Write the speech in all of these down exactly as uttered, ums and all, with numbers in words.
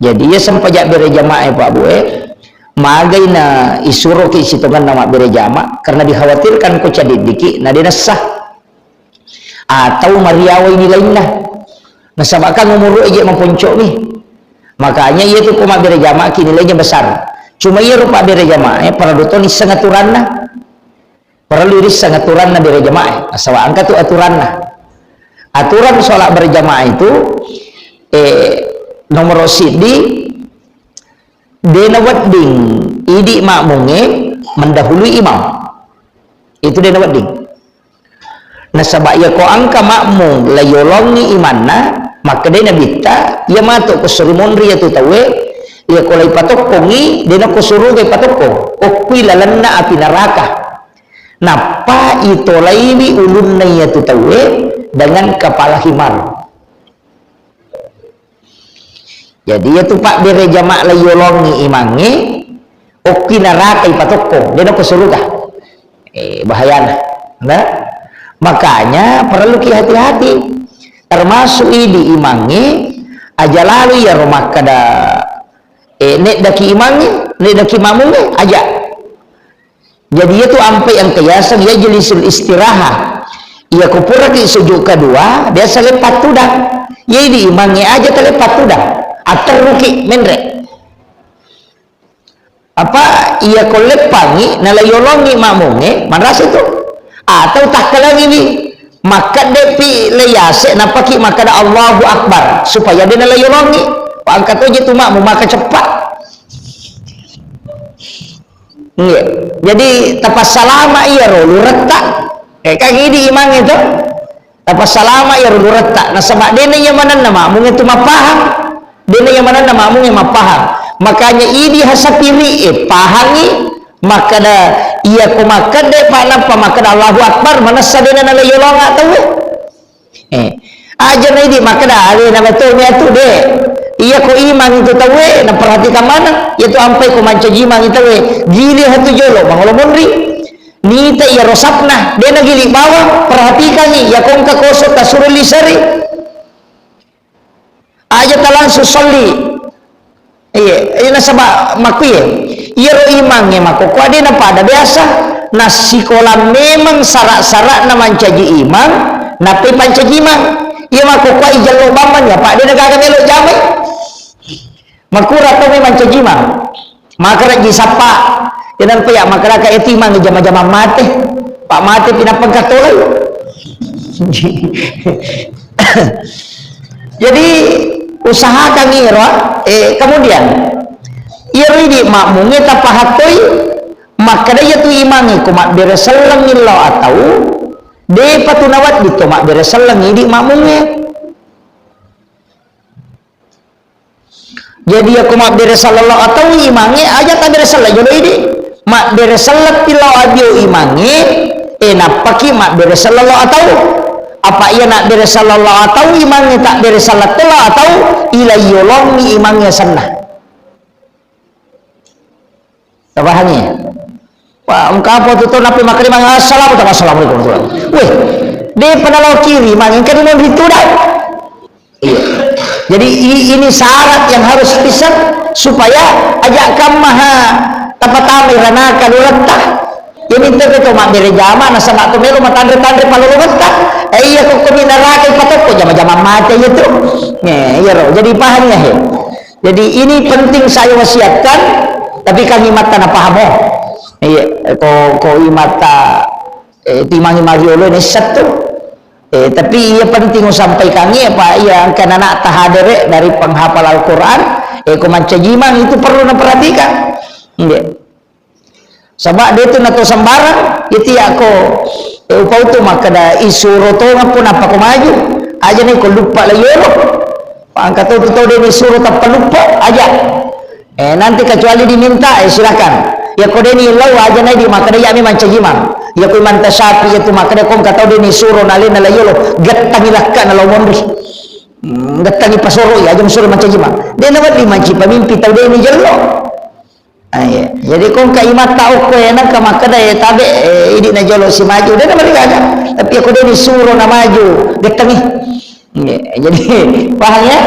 Jadi, iya sempajang bere jamaah, Pak Bu, eh, magai na isuroki sitongenna mabbere jamaah, karena dikhawatirkan ko cadiddiki, na de nessa. Atau mariawai nilainna. Nasaba kan umuru eje maponcomi. Makanya iya tu ko mabbere jamaah ki nilainya besar. Cuma iya rupa bere jamaah, eh, parellu to nisseng aturanna. Parellu risseng aturanna bere jamaah, eh. Nasaba engka tu aturanna. Aturan sholat berjamaah itu, eh, nomor siddi, de nawedding idi makmungnge mendahului imam. Itu de nawedding. Nasaba iya ko engka makmung la yolongi imanna, makkedai Nabitta, iya matu ko suri monri iya tu tauwe, iya ko lai patokkongi, de nako suruga ipatokkong. Okkui lalenna api neraka. Nappa itolaiwi ulunna iya tu tauwe dengan kepala himar. Jadi, iya tu pabbere jamaah la yolongi imangnge, okki neraka ipatokkong, de nako suruga. Eh, bahayana. Nah, makanya perlu ki hati-hati. Termasuk idi imangnge, aja lalu iyaro makkeda, eh, neddaki imangnge, neddaki makmungnge, aja. Jadi, iya tu ampai engka yaseng yajlisul istiraha. Iya ko puraki sujud kedua, biasa leppang tudang. Iya idi imangnge aja taleppang tudang. Atterruki menre. Apa iya ko leppangi, nala yolongi makmungnge, manrasa tu. Atau takkalangiwi, makkeddepi le yase, nappaki makkeda Allahu Akbar, supaya de nala yolongi. Angka toje tu makmung maka ceppa. Iya. Jadi, tapassalama iyaro luretta. Eh, kan idi imangnge to? Tapassalama iyaro luretta. Nasaba dena iya manenna makmungnge tu mappahang. Dena iya manenna makmungnge mappahang. Makanya idi hasapiri, eh, pahangi. Makkeda, iya ko makkeda, Pak, nappa makkeda Allahu Akbar, manessa dena nala yolonga tauwe. Eh, aja na idi makkeda, alena matomi atu, de. Iya ko imang itu tauwe, naperhatikan maneng. Iya tu ampai ko mancaji imang itu tauwe. Gili hatu jolo, mangolo monri. Nita iya rosapna, de na gili bawang, perhatikangi, iya ko engka koso tasuro liseri. Aja ta langsung solli. Iya, iya, nasaba makkuye. Iyaro imangnge makkokkoe de napada biasa. Nassikola memang sara-sarana mancaji imang, nappai pancaji imang. Iya makkokkoe ijello bambang ya, Pak, de nagaga melo jamai. Makura to memang mancaji imang. Makara ji sappa. Kenapa ya makara ka itu imang jama-jama mate. Pak mate pinapang katolai. Jadi, usahakan iro, eh, kemudian, iro idi makmungnge tapahattoi, makkeda iya tu imangnge ko mabbere selleng illau atau, depa tu nawedding to mabbere selleng idi makmungnge. Jadi, iya ko mabbere selleng lao atau imangnge, aja tabbere selleng jolo idi. Mabbere selleng ti lao abio imangnge, eh, nappaki mabbere selleng lao atau. Apa iya nabbere selleng lao atau imangnge, tabbere selleng to lao atau, ila yolongi imangnge senna. Tapahangi? Wah, engka apa tu tau nappi makkarimang, "Assalamu-, assalamualaikum warahmatullahi." Weh, depa nalao kiri, mang engka di monri tudang. Iya. Jadi, i-, ini syarat yang harus bisa supaya aja kammaha tapatamai ranaka luretta. Jadi, itu betul mabbere jama, nasaba tu melo matanre-tanre palolongetta. Eh, iya, kokko minarakai patokko jama-jama mate iya tu. Eh, iya ro. Jadi, paham ya, he? Jadi, ini penting saya wasiatkan, tapi kan imatta napahamo. Iya, ko, ko imatta, eh, timangi mariolo ini satu. Eh, tapi iya penting usampaikan iya, Pak, iya, engka anak tahadere dari penghafal Al-Quran, eh, ko mancajimang itu perlu naperhatikan. Iya. Saba de tu nato sembarang, iti ako, eh, upau tu makkeda isuro tongeng pun apa ko maju, aja ni ko lupa la yolo. Angka to tu tau de ni suro tappa lupa, aja. Eh, nanti kecuali diminta, eh, silakan. Ya ko de ni lau aja na di makkeda ya memang cajimang. Ya ko imanta sapi ya tu makkeda ko engka tau de ni suro nalena la yolo, gettangi lakka na lau monri. Hmm, gettangi pasoro ya, aja musuro mancajimang. De na wedding manci pamimpi tau de ni jello. Ah, iya. Jadi, ko engka imatta okko e, nengka makkeda, eh, tabe, eh, idi na jolo si maju, de na marigaga. Tapi ko de ni suro na maju, gettengi. Iya, jadi, paham ya?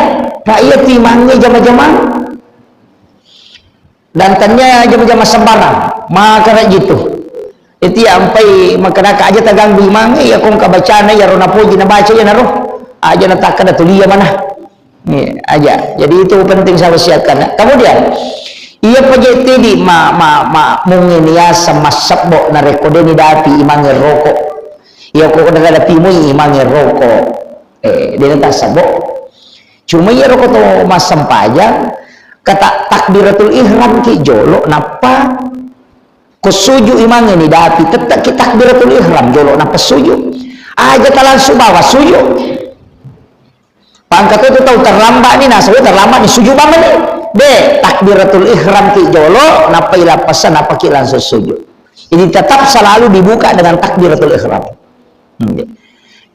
Pak, iya timangnge jama-jamang. Dan tania jama-jama sembarang, maka rajin tu. Iti ampai makkadaka aja taganggu imangnge, iya ko engka bacana, iya ro napoji nabaca, iya naro aja natakkada tulia mana. Iya, aja. Jadi itu penting saya wasiatkan. Kemudian, iya pajete di ma, ma, ma, mungkin ya sama sebbo narekko deni dapi imangnge rokok. Iya ko dapi mui imangnge rokok. Eh, dena tasebbo. Cuma iya rokok to massempajang, kata takbiratul ihram ki jolo, nappa ko suju imangnge ni dapi, tette'ki takbiratul ihram jolo nappa suju. Aja talang subawa suju. Pangka tu tau terlambat ni, nasaba terlambat ni suju bamani. De, takbiratul ihram ki jolo, nappa ilappasa, nappa ki langsung suju. Jadi tetap selalu dibuka dengan takbiratul ihram. Hmm.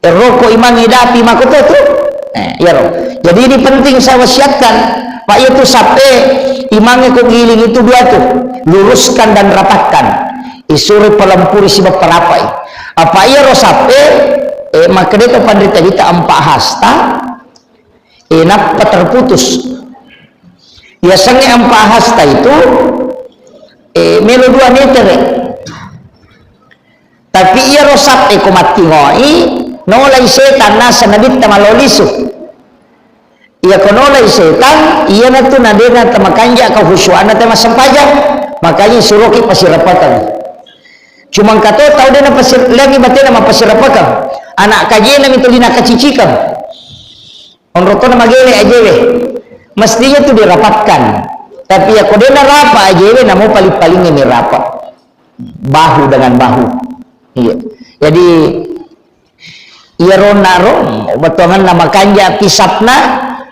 Eroko imangnge dapi makoto tu. Eh, iyaro. Jadi ini penting saya wasiatkan. Pak, iya tu sappe imangnge ko giling itu dua tu. Luruskan dan rapatkan. Isuri pelempuri siba perapai. Apa iyaro sappe, eh, makkeda to panrita-rita empat hasta, eh, nappa terputus. Yasengnge empat hasta itu, eh, melo dua meter. Tapi iyaro sappe ko mattingoi, nolai setan naseng nabitta malolisu. Iya ko nolai setan, iyanatu nadena tamakanja kehusyuanna temassempajang. Makanya suroki pasirapakang. Cuma engka to tau dena pasir-, lagi batena mappasirapakang. Anak kajena mituli nakacicikang. Onrotona magele ajewe. Mestinya tu dirapatkan. Tapi ya ko dena rapa ajewe, namo paling-palingnya mi rapa. Bahu dengan bahu. Iya. Jadi, iyaro naro, bettuanganna makanja pisapna,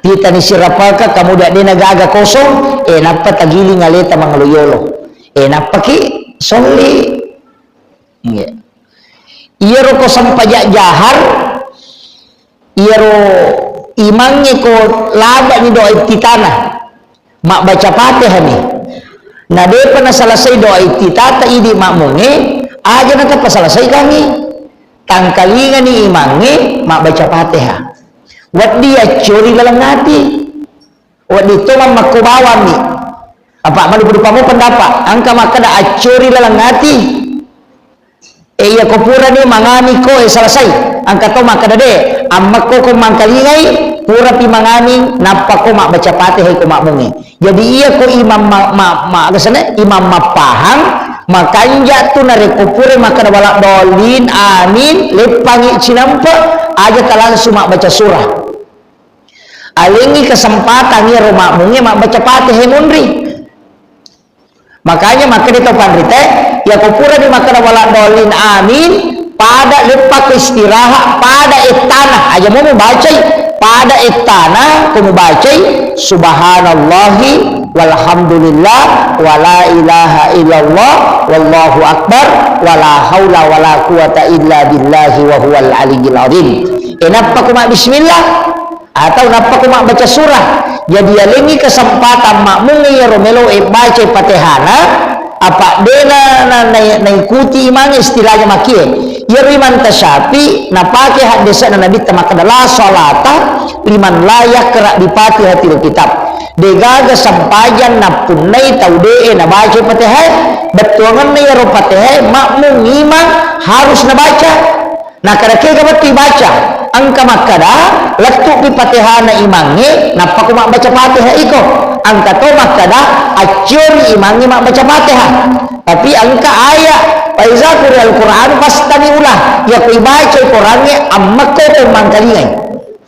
pitani sirapaka, kemudian dena gaga kosong, eh, nappa tagiling aleta mangalo yolo. Eh, nappaki solli. Iya. Iyaro ko sempajang jahar, iyaro imangnge ko labani doa iftitana, mabbaca Fatihah ni. Na depa nasalasai doa iftitata idi makmungnge, aja natappa salasai kami. Tangkalingani imangnge mabbaca Fatihah. Wedding accori laleng ati. Wedding to mammakko bawammi. Apa mani budu pamo pendapat, engka makkeda accori laleng ati. E, iya ko purani mangani ko, e, selesai. Engka to makkeda de, ammekko ko mangkalingai, purapi mangani, nappa ko mabbaca Fatihah ko makmungnge. Jadi iya ko imam ma, ma, ma, kesene, imam mappahang, makanja tu narekko pura makkeda wala dolin, amin, leppangi cinampe, aja ta langsung mabbaca surah. Alengngi kesempatan iyaro makmungnge mabbaca Fatihah munri. Makanya makkeda tau panrita, yako purani makkeda wala dolin amin, pada leppa ko istirahat, pada ettana, aja mo mubacai, pada ettana ko mubacai, subhanallahi walhamdulillah, wala ilaha illallah, wallahu akbar, wala haula wala quwata illa billahi wa huwal aliyyil azim. E, nappa ko mabbismillah, atau nappa ko mabbaca surah. Jadi, yalengngi kesempatan makmungnge iyaro melo e baca Fatihana, apa dena na, na, naikuti imang istilahnya makie. Iyaro Imam Tasyafi napake haddese'na Nabitta makkeda, "La salata liman la yaqra bi Fatihatil kitab." Degaga sempajang nappunnai tau de'e nabaca Fatihah. Bettuangenna iyaro Fatihah makmung imang harus nabaca. Nakkeda kega bettu ibaca, engka makkeda lettupi Fatihana imangnge, nappa ko mabbaca Fatihah iko. Engka to makkeda acciori imangnge mabbaca Fatihah. Tapi engka ayat, "Fa iza quri'al Qur'anu fastami'u lah." Yako ibacai Korangnge, ammekko ko mangkalingai.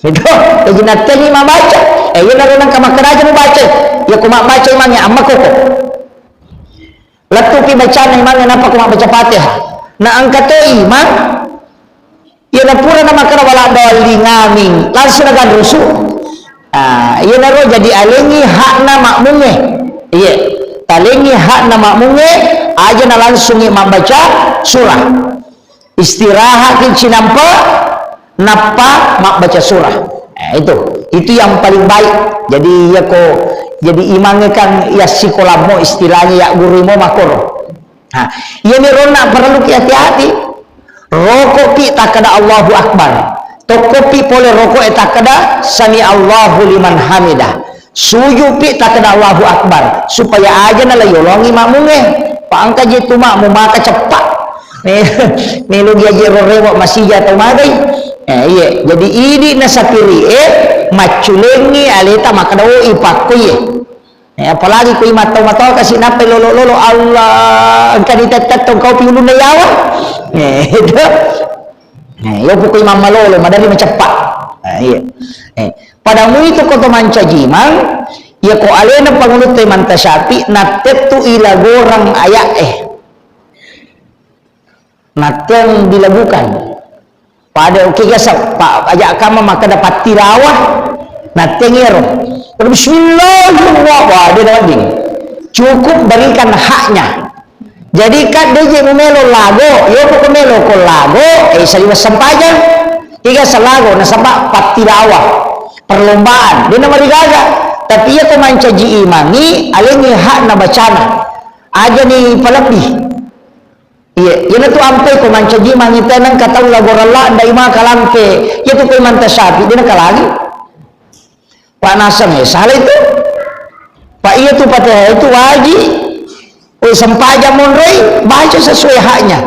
Itu, jadi nattengi mabbaca. Eh, iya naro nengka makkeda aja mubacai. Yako mabbaca imangnge, ammekko ko. Lettupi bacana imangnge nappa ko mabbaca Fatihah. Na engka to imang, iya napura namakkeda wala dolin amin, langsung naganrusu. Ah, iyanaro jadi alengngi hakna makmungnge. Iya, talengngi hakna makmungnge, aja na langsungi mabbaca surah. Istirahatki cinampe, nappa mabbaca surah. Eh, itu, itu yang paling baik. Jadi, iya ko, jadi imangnge kan iya sikolammo istilahnya, iya gurummo makkoro. Nah, iyami ronna perlu ki hati-hati. Rokopi takkeda Allahu Akbar. Tokkopi pole rokoe takkeda Sami Allahu liman hamidah. Sujupi takkeda Allahu Akbar, supaya aja nala yolongi makmungnge. Pa engka je tu makmung maka ceppa. Me-, melo gi aje ro rewe masija tau magai. Eh, iye, jadi idi na sapiri e macculengi aleta makkeda, "Oh, ipakko iye." Eh, apalagi ko imattau-mattau kasi nappai lolo-lolo, Allah, engka ditettong kau pi ulunna yawa. Eh, itu. Eh, yo pokok imam malolo, madari maceppa. Eh, iya. Eh, pada mui tu ko to mancaji imang, iya ko alena pangulutta Imam Tasyafi, nattettu i lagorang ayat e. Natteng dilagukan. Pada oke gasa, pa-, aja kama makkeda pattilawa, natteng ero. Bismillahirrahmanirrahim. Wah, wah, dia dah wedding. Cukup berikan haknya. Jadi, kan, deje mumelo lago, yo ko melo ko lago, eh, saliweng sempajang, tiga salago, nasaba pattilawa, perlombaan, de na marigaga. Tapi iya ko mancaji imangi, alengi hak na bacana. Aja ni palebbi. Iya, iyana tu ampe ko mancaji imangi teneng katau lago rella, nda ima kalampe, iya tu ko Imam Tasyafi, de na kalangi. Pak naseng, eh, salah itu. Pak iya tu Fatihah itu wajib. Woi, sempajang monroi, baca sesuai haknya.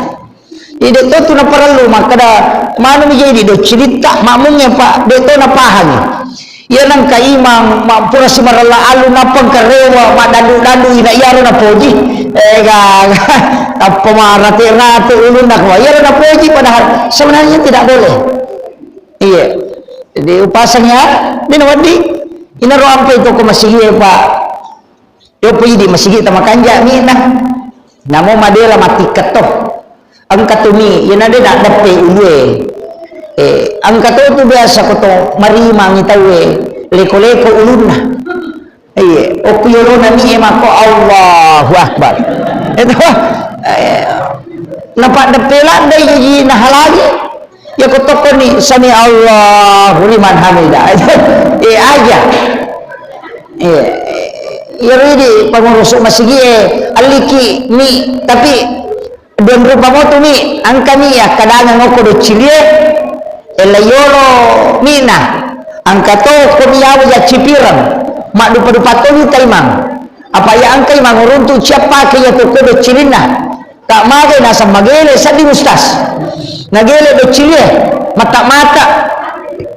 Jadi, de to tu naparellu makkeda, manu mi jadi do cilitta, makmungnge, Pak, de to napahangi. Iya nengka imang, ma-, pura simarella allu, nappa engka rewe, maddandu-dandu, ina iyaro napoji. Eh, ga, ga. Tappa marate-rate ulunna, ko iyaro napoji, padahal sebenarnya tidak boleh. Iya. Jadi, upasang ya, de na wedding. Inaro ampe toko masigi e, Pak. Yoppo idi masigi ta makanja mina. Namo madela matikka to. Engka tu mi, iyana de na deppe ulue. Eh, engka to tu biasa ko to marimangi tauwe, leko-leko ulunna. Iya, okku yolona mi e mako Allahu Akbar. Itu, eh, napaddeppe laddai jaji nahalangi. Ya ko tokkoni sami Allahu liman hamidah. Eh, aja. Eh, ya ridi pengurus masigi e, alliki mi, tapi dua rupa motu mi, angka mi ya kadang ngoko do cilie, ella yolo mina, angka to ko mi yawo ya cipireng, maddupa-dupa to mi taimang. Apa ya angka imang uruntu ciappa ke ya to ko do cilinna. Tak magai naseng magele seddi ustas. Nagele do cilie, mata-mata.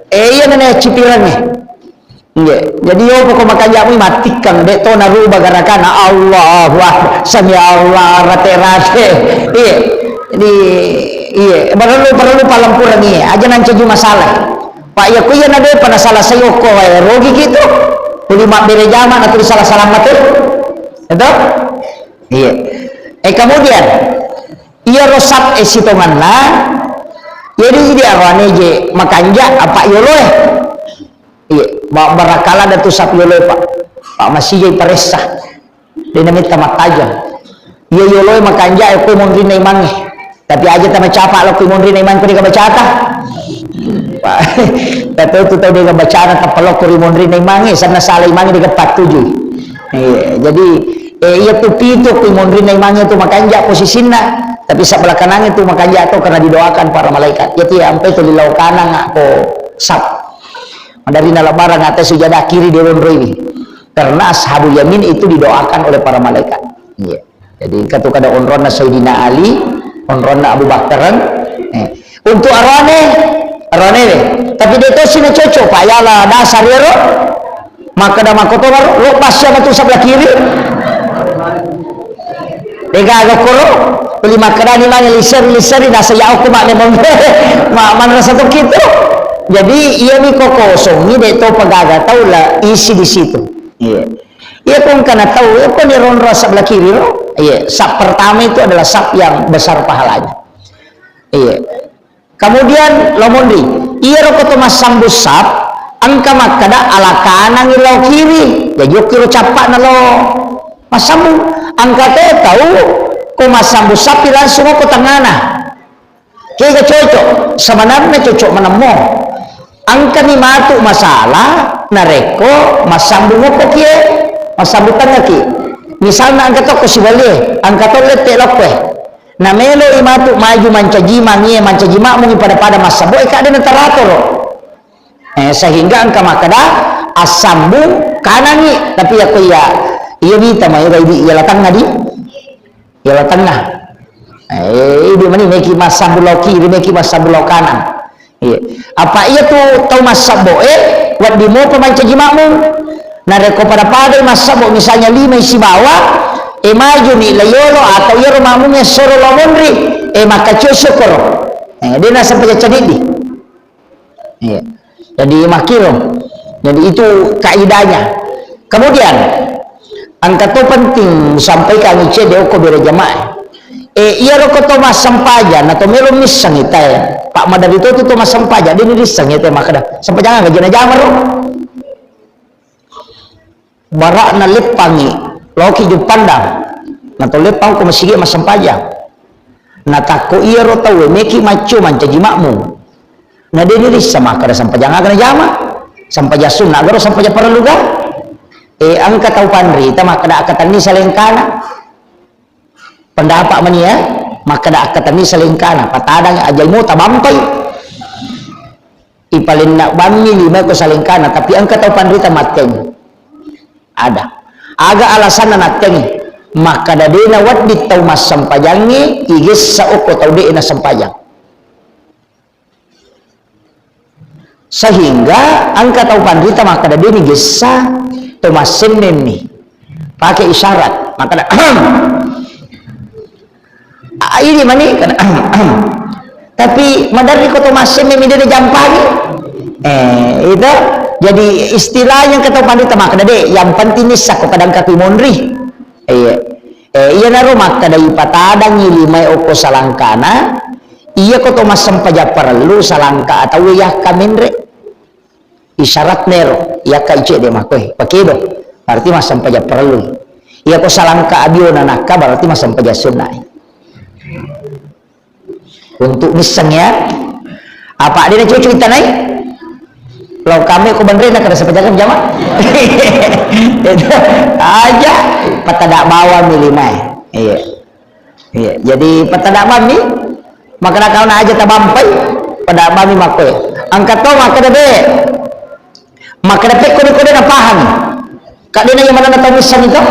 Eh, iya nene cipirangnge. Nggih. Jadi yo poko makanja mui mattikkang, de to naruba garakana. Allahu Akbar. Sami Allah, rate-rate. Iya. Jadi, iya, perlu, perlu palempuran iya. Aja nancaji masalah. Pak, ya ku iya na de pada salah saya ko wae rogi gitu. Kuli mabbere jama na tuli salah salamat. Itu? Iya. Eh, kemudian, iya rosap e sitonganna, jadi di arwane je makanja apa yoloe. Iya, ba-, barakala ada tu sap yoloe, Pak. Pak masih jadi paressa. Dena metta mattajang. Iya yoloe makanja e ko monrinna imangnge. Tapi aja tama capa lo ko monrinna imang ko dega bacata. Pak, kata tu tau dega bacana tappa lo ko ri monrinna imangnge, sanna sala imangnge dega pattuju. Iya, jadi, eh, iya tu pitu ko monrinna imangnge tu makanja posisinna, tapi sebelah kanangnge tu makanja to karena didoakan para malaikat. Jadi ampe tu lilau kanang ko sap. Madari nalabarang ate sujada kiri de wonroi. Karena ashabul yamin itu didoakan oleh para malaikat. Iya. Jadi engka tu kada onronna Sayyidina Ali, onronna Abu Bakar. Eh. Untuk arwane, arwane we. Tapi de tosi na cocok, Pak, yala dasar ero. Makkeda makkotoro, lo pasya matu sebelah kiri. Degaga koro, tuli makkedani mange liseri-liseri, nasa ya okko mak lemong. Ma-, manrasa tokkitu. Jadi, iya mi ko kosong, ini de to pagaga tau la isi di situ. Iya. Iya ko engkana tau, iya ko ni ronro sebelah kiri ro. Iya, sap pertama itu adalah sap yang besar pahalanya. Iya. Kemudian lo monri, iyaro ko to massambu sap, engka makkeda ala kanang lao kiri. Jadi okkiro cappa'na lo massambu. Engka to tau ko massambu sap langsung ko tengana. Kega cocok, sebenarnya cocok menemmo. Engkani matu masalah narekko massambu ngokko kie, massambu tengngaki. Misalna engka tokko sibalie, engka to lette lokkoe. Nameloi matu maju mancaji mangie, mancaji makmungi pada-pada massabbo, eh, kadena taratoro. Eh, sehingga engka makkeda, Assambung kanangngi, tapi yakko iya, iya wita mai, iya latangnga di, iya latangnga. Eh, idi mani meki massambung lao kiri, meki massambung lao kanan. Iya. Apa iya tu tau massabbo e, wedding mopa mancaji makmum. Narekko pada-pada massabbo, misalnya lima sibawa, e maju ni layolo atau iyaro makmum e soro lao monri, e makkacio syukur. Eh, de nasempajang cadiddi. Iya. Jadi makkiro. Jadi itu kaidahnya. Kemudian, engka to penting sampaikan cedde okko bere jamaah. Eh, iyaro ko to massempajang, na to melo misseng itae. Pak madari to tu to massempajang, de ni risseng itae makkeda. Sempajang aga jena jamaro. Bara'na leppangngi, laoki Juppandang, na to leppang ko masigi massempajang. Na takko iyaro tauwe meki maccio mancaji makmum. Na de ni rissa makkeda sempajang aga najama, sempajang sunna garo sempajang parellu ga. Eh, engka tau panrita makkeda akkatenni salengkana. Pendapat mani ya, makkeda akkatenni salengkana, patadang ajai mo tabampai. Ipalenna bammi lima ko salengkana, tapi engka tau panrita matteng. Ada. Aga alasanna nattengi? Makkeda de nawedding tau massempajangnge igessa okko tau de nasempajang. Sehingga engka tau panrita makkeda de ni gessa to massemmemmi. Pake isyarat, makkeda, "Ah, ini mani," kena, tapi maderri ko to massemmemmi de jampangi. Eh, itu jadi istilahnya engka tau panrita makkeda de, yang penting nissa ko kadang kapi monri. Iya. Eh, iyanaro makkeda ipatadangngi limae okko salangkana, iya ko to massempajang parellu salangka atau yakka menre. Isyaratna ero, yakka icedde makkoe, pakedo, berarti massempajang parellu. Iya ko salangka abiona nakka, berarti massempajang sunna. Untuk misseng ya. Apa de na cucu itanai? Lo kami ko banre na kada sepejakan jama. Itu aja patada bawang milimae. Iya. Iya, jadi patada bami makkeda kauna aja tabampai, pada bami makkoe. Engka to makkeda de. Makkeda pekko ni ko de napahami. Kak de na iya manenna tau misseng itu.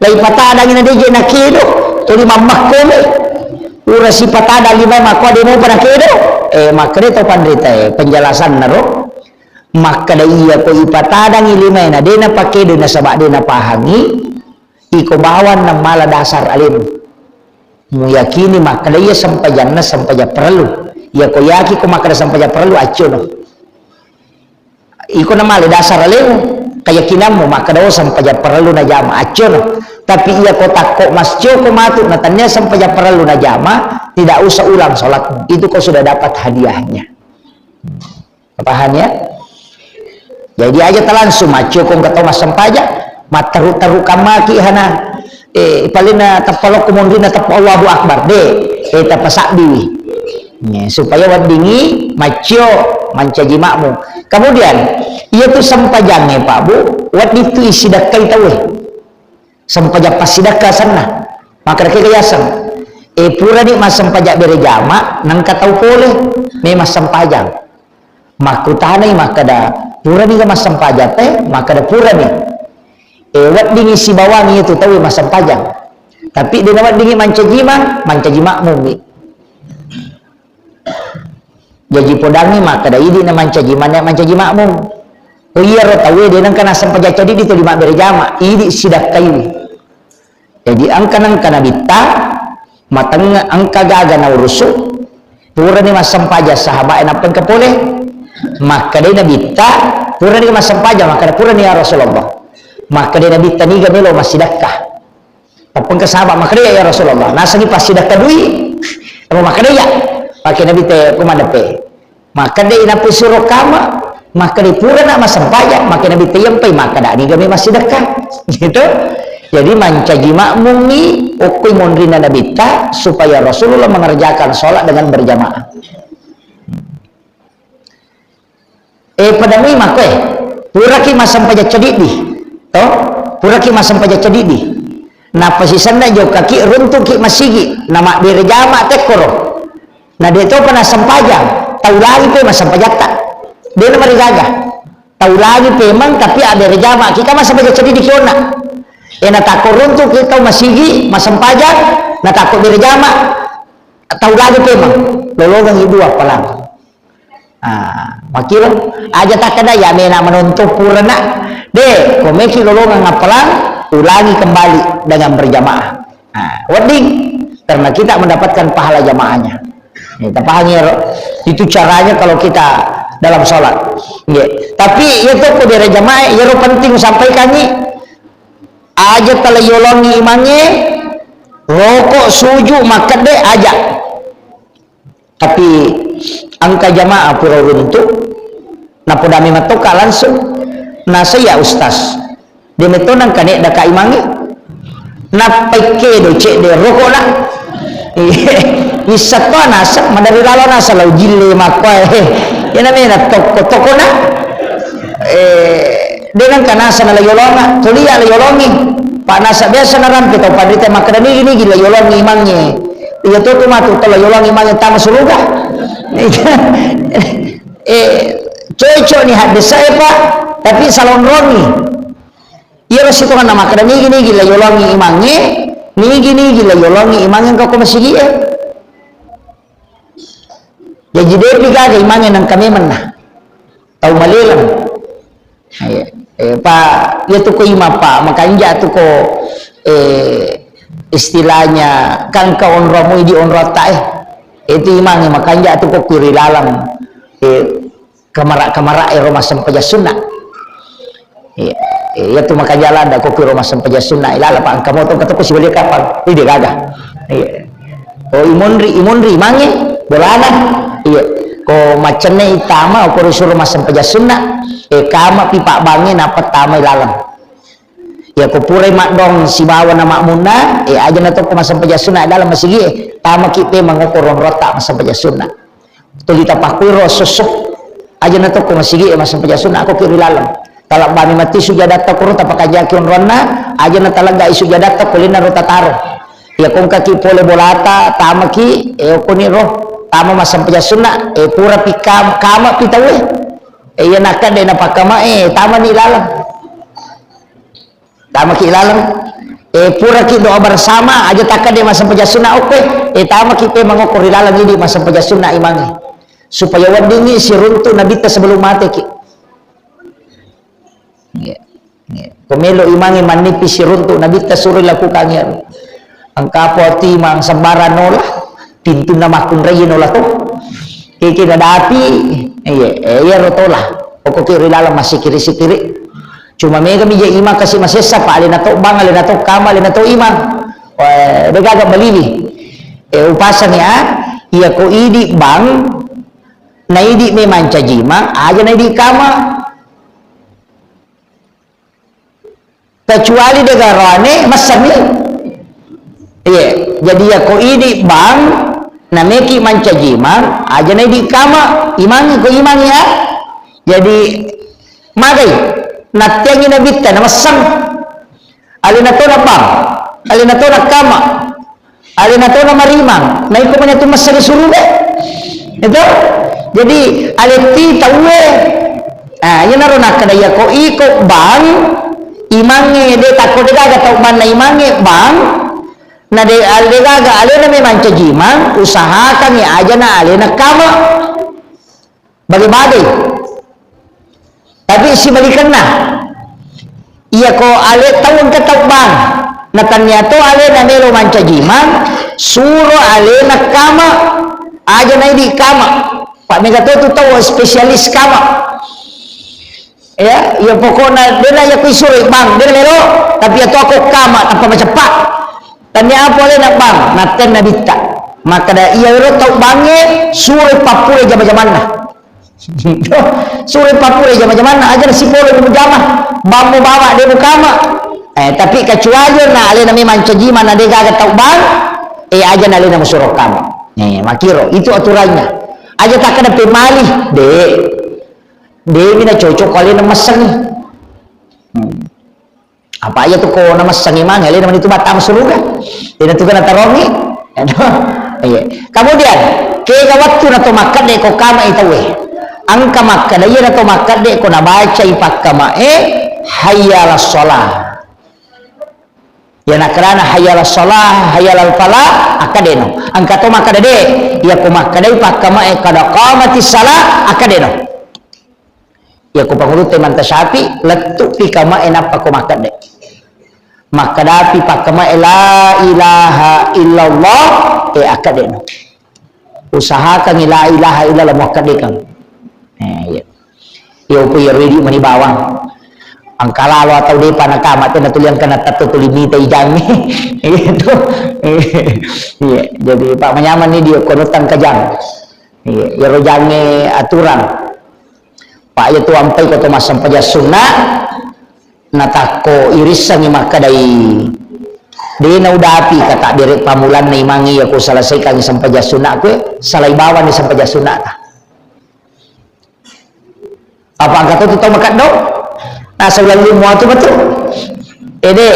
Lai patadangi na de je nakedo, tuli mammakko me. Ura si patada lima makko de mopa nakedo. Eh, makkeda to panrita e, penjelasan naro. Makkeda iya ko ipatadangi lima na de napakedo nasaba de napahangi. Iko bawang namala dasar alemu. Muyakini makkeda iya sempajanna sempajang parellu. Iya ko yaki ko makkeda sempajang parellu, accono. Iko namala dasar alemu, keyakinanmu makkeda, oh, sempajang parellu najama, accono. Tapi iya ko takko mascio ko matu na tania sempajang parellu najama, tidak usah ulang sholatmu. Itu kau sudah dapat hadiahnya. Paham ya? Jadi aja talangsung maccio ko engka tau massempajang, matteru-teru kammaki hana. Eh, palinna teppa lokko monrina teppa Allahu Akbar, de, eh, teppa sabbiwi. Ya, supaya weddingi maccio mancaji makmum. Kemudian, iya tu sempajangnge, Pak Bu, wedding tu isidakkai tauwe. Sempajang passidakka asenna. Makkeda ke yaseng. Eh, purani massempajang bere jama, nengka tau pole, me massempajang. Makkutanai makkeda, purani ga massempajang te? Makkeda purani. Eh, weddingi sibawangi itu tau massempajang. Tapi de naweddingi mancaji ma-, mancaji makmummi. Jaji podangngi makkeda idi na mancaji manne mancaji makmum. Ko iyaro tauwe de nengka nassempajang cadiddi tuli mabbere jama, idi sidakkaiwi. Jadi engka nengka nabitta, mateng engka gaga naurusu, purani massempajang sahabat e nappa engka pole, makkedai nabitta, purani massempajang, makkeda purani ya Rasulullah. Makkedai nabitta niga melo massidakka. Tappengka sahabat makkeda, "Ya Rasulullah, nasengi passidakka dui." Apa makkeda, "Ya." Pake Nabi te, "Ko mandepe." Makkeda, "Nappa suro kama." Makkeda, "Purana massempajang." Makkeda Nabi te, "Yempai." Makkeda, "Niga me massidakka." Gitu. Jadi mancaji makmummi okkoi monrina Nabitta supaya Rasulullah mengerjakan sholat dengan berjamaah. Eh, pada mui makkoe, puraki massempajang cadiddi, to? Puraki massempajang cadiddi. Nappa sisenna jokkaki, runtuki masigi, namabbere jama tekkoro. Na de topa nassempajang, tau lagi pe massempajatta. De namarigaga. Taulangi pemeng, tapi abbere jama. Ki kama sabaja ceddi di kionna. E, natakko runtu ki tau masigi, masempajang, natakko bere jama. Taulangi pemeng. Lolongengi dua palang. Ah, makkiro, aja takkeda, "Ya mena menonton purana." De, ko meki lolongeng appalang, ulangi kembali dengan berjamaah. Ah, wedding, karena kita mendapatkan pahala jamaahnya. Ya, tapahangi ero? Itu caranya kalau kita dalam sholat. Nggih. Tapi iya to ko bere jamaah, iyaro penting sampaikangi, aja tala yolongi imangnge, roko, suju, makkedde, aja. Tapi engka jamaah pura runtu, napodami mattoka langsung. Nasa iya ustaz, de metto nangka neddaka imangnge. Nappai kedo cedde rokona. Wissatto nasa, madari lalo nasa lau jille makkoe. Iyana mena tokko-tokkona. Eh, de nengka nasa na la yolonga, tuli iya la yolongi. Pa nasa biasa narampe tau panrita makkeda, "Nigi-nigi la yolongi imangnge." Iya to tu matu to la yolongi imangnge tama suruga. Eh, cocok ni haddesa e, Pak, tapi salonrongi. Iya ro sitonganna makkeda, "Nigi-nigi la yolongi imangnge, nigi-nigi la yolongi imangnge engka ko masigi e." Jaji depi gaga imangnge nengka memenna. Tau maleleng. Eh, eh, pa, iya tu ko imang, Pak, makanja tu ko, eh, istilahnya, kan ke onromu idi onrota, eh. Itu imangnge makanja tu ko kiri lalang. Eh, kamara-kamara ero massempajang sunna. Iya, iya tu makanja ladda ko kiro massempajang sunna, ilala pa engka moto engka tokko sibalia kapang, ide gaga. Iya. Oh, imonri, imonri mange, bolana. Iya. Ko maccenne itama, ko risuro massempajang sunna, eh, kama pi pabbangnge nappa tama ilaleng. Iya, ko purai maddong sibawa na makmunna, eh, aja na tokko massempajang sunna dalam masigi, eh, tamaki pe mangoko ronrotta massempajang sunna. Tuli tapakkuiro esso-esso. Aja na tokko masigi e massempajang sunna, ko ki ri laleng. Talabbani matti sujadatta koro tapakanjaki onronna, aja na taleggai sujadatta ko lennaro tataro. Iya ko engkaki pole bolata, tamaki, e, okoni ro, tama massempajang sunna, e, pura pi kam-, kama pi tauwe. E, iya nakkeda napakkama, e, tamani laleng. Tamaki laleng. Eh, puraki doa bersama, aja takkeda massempajang sunna okko e. Eh, tamaki pe mangokko ri laleng idi massempajang sunna imangnge. Supaya weddingngi siruntu nabitta sebelum mateki. Iya. Iya. Ko melo imangnge mannipi siruntu nabitta suro lakukan iya. Engka po ati imang sembarang nola, pintunna makkunrai nola to. Keke nadapi, iya, eh, iya ro tola. Okko ki ri laleng massikiri-sikiri. Cuma mega mi je imang kasi masessa, pa alena to bang, alena to kama, alena to imang. Wah, de gaga baliwi. Eh, upasang ya, iya ko idi bang, na idi memang caji imang, aja na idi kama. Kecuali de garoane messenni. Iya, jadi ya ko idi bang, na meki mancaji imang, aja na idi kama, imang ko imang ya. Jadi, magai, nattiangi nabitta, namessang. Alena tona bang, alena tona kama, alena tona marimang, na iko mani tu messeng suruga. Itu? Jadi, aletti tauwe. Ah, iya naro nakkeda iya ko iko bang, imangnge de takko de gaga tau banna imangnge bang, na de, ale de gaga alena memang caji imang, usahakangi aja na alena kama. Bage-bage. Tapi sibalikenna, iya ko ale tau engka tau bang, na tania to alena melo mancaji imang, suro alena kama, aja na idi kama. Pa mega to tu tau spesialis kama. Ya, iya pokokna dena iya ku isuro bang, dena melo, tapi iya to ako kama tanpa maceppa. Tania apa alena bang, natten nabitta. Makkeda iya ero tau bangnge, suro pappure jama-jamanna. Suro pappure jama-jamanna, aja na sipolo mujama, bammu bawa de mukama. Eh, tapi kecuali na alena memang caji imang na de gaga tau bang, eh, aja na alena musuro kama. Eh, makiro, itu aturannya. Aja takkeda pemali, de. De mina cocok ko alena messengi. Hmm. Apa iya tu ko namessang imang, alena mani tu battama suruga. Ina tu kena tarongi. Iya. Kemudian, kega wattu na to makkeda ko kama i tauwe. Engka makkeda, iyana to makkedde ko nabacai pakkamae, "Hayya 'alas shalah." Iya nakkedana, "Hayya 'alas shalah, hayya 'alal falah," akkadeno. Engka to makkeda, "De', iya ko makkedai pakkamae, 'qad qamatis shalah," akkadeno. Iya ko pangulutta Imam Syafi'i, lettu'pi kamae nappa ko makkedde. Makkedapi pakkamae, "La ilaha illallah," e, akkedde no. Usahakangngi la ilaha illallah muakkeddekeng. Eh, iya. Iya, upo iya ridi mani bawang. Engka lalo atau depa nakama, tena tuli engka natatto tuli mita ijangnge. Gitu. Iya, jadi, Pak, manyaman ni dia kono tangkajang. Iya, iyaro jangnge aturan. Pak, iya tu ampai ko to massempajang sunna, natakko irissengngi makkedai, "De' naudapi katabbere' pammulanna imangnge iya ko selesaikangngi sempajang sunna kue, salai bawanni sempajang sunnata." Apa engka to tu tau makeddo? Nasau lallu muatu betul. Ede,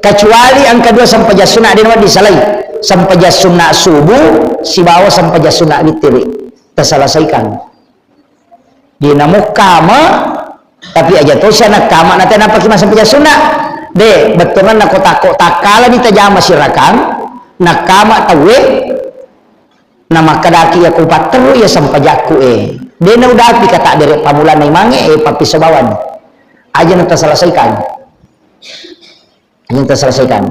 kecuali engka dua sempajang sunna de' nawedding salai. Sempajang sunna subuh sibawa sempajang sunna witiri. Taselesaikan. Di namukkama, tapi aja to sia nakkama na tena paki massempajang sunna. De', bettuanna ko takko takkala ditajama sirakang, nakkama tauwe, namakkedaki iya ko patteru iya sempajakku e. De' naudapi katabbere' pammulanna imangnge, e, pappiso bawanni. Aja na taselesaikan. Aja na taselesaikan.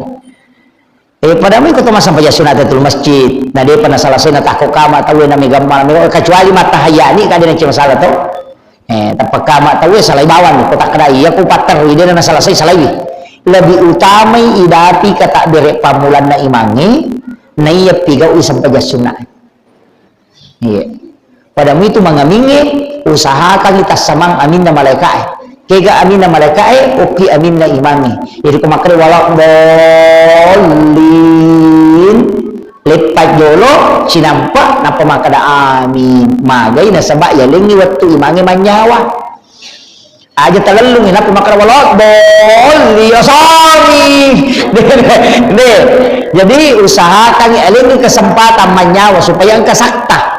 E, pada mui ko to massempajang sunna Tahiyatul Masjid, na depa naselesai, natakko kama tauwe, na mega mala mega, kecuali mattahayyani, ka de' na ci masalah to. E, tappa kama tauwe salai bawanni, ko takkeda iya ko patteru, de' na naselesai, salaiwi. Lebih utamai idapi katabbere' pammulanna imangnge, naiya pigau'i sempajang sunna. Iya. Pada muitu mangamingnge, usahakangngi tassamang aminna malaika'e. Kega aminna malaika'e, okki aminna imangnge. Jadi ko makkeda wala dhalin, leppa jolo, sinampa, nappa makkeda amin. Magai nasaba yalengngi wettu imangnge mannyawa. Aja talellungi, nappa makkeda wala dhalin, oh, sorry. De', de'. Jadi usahakan alengngi kesempatan mannyawa supaya engka sakta.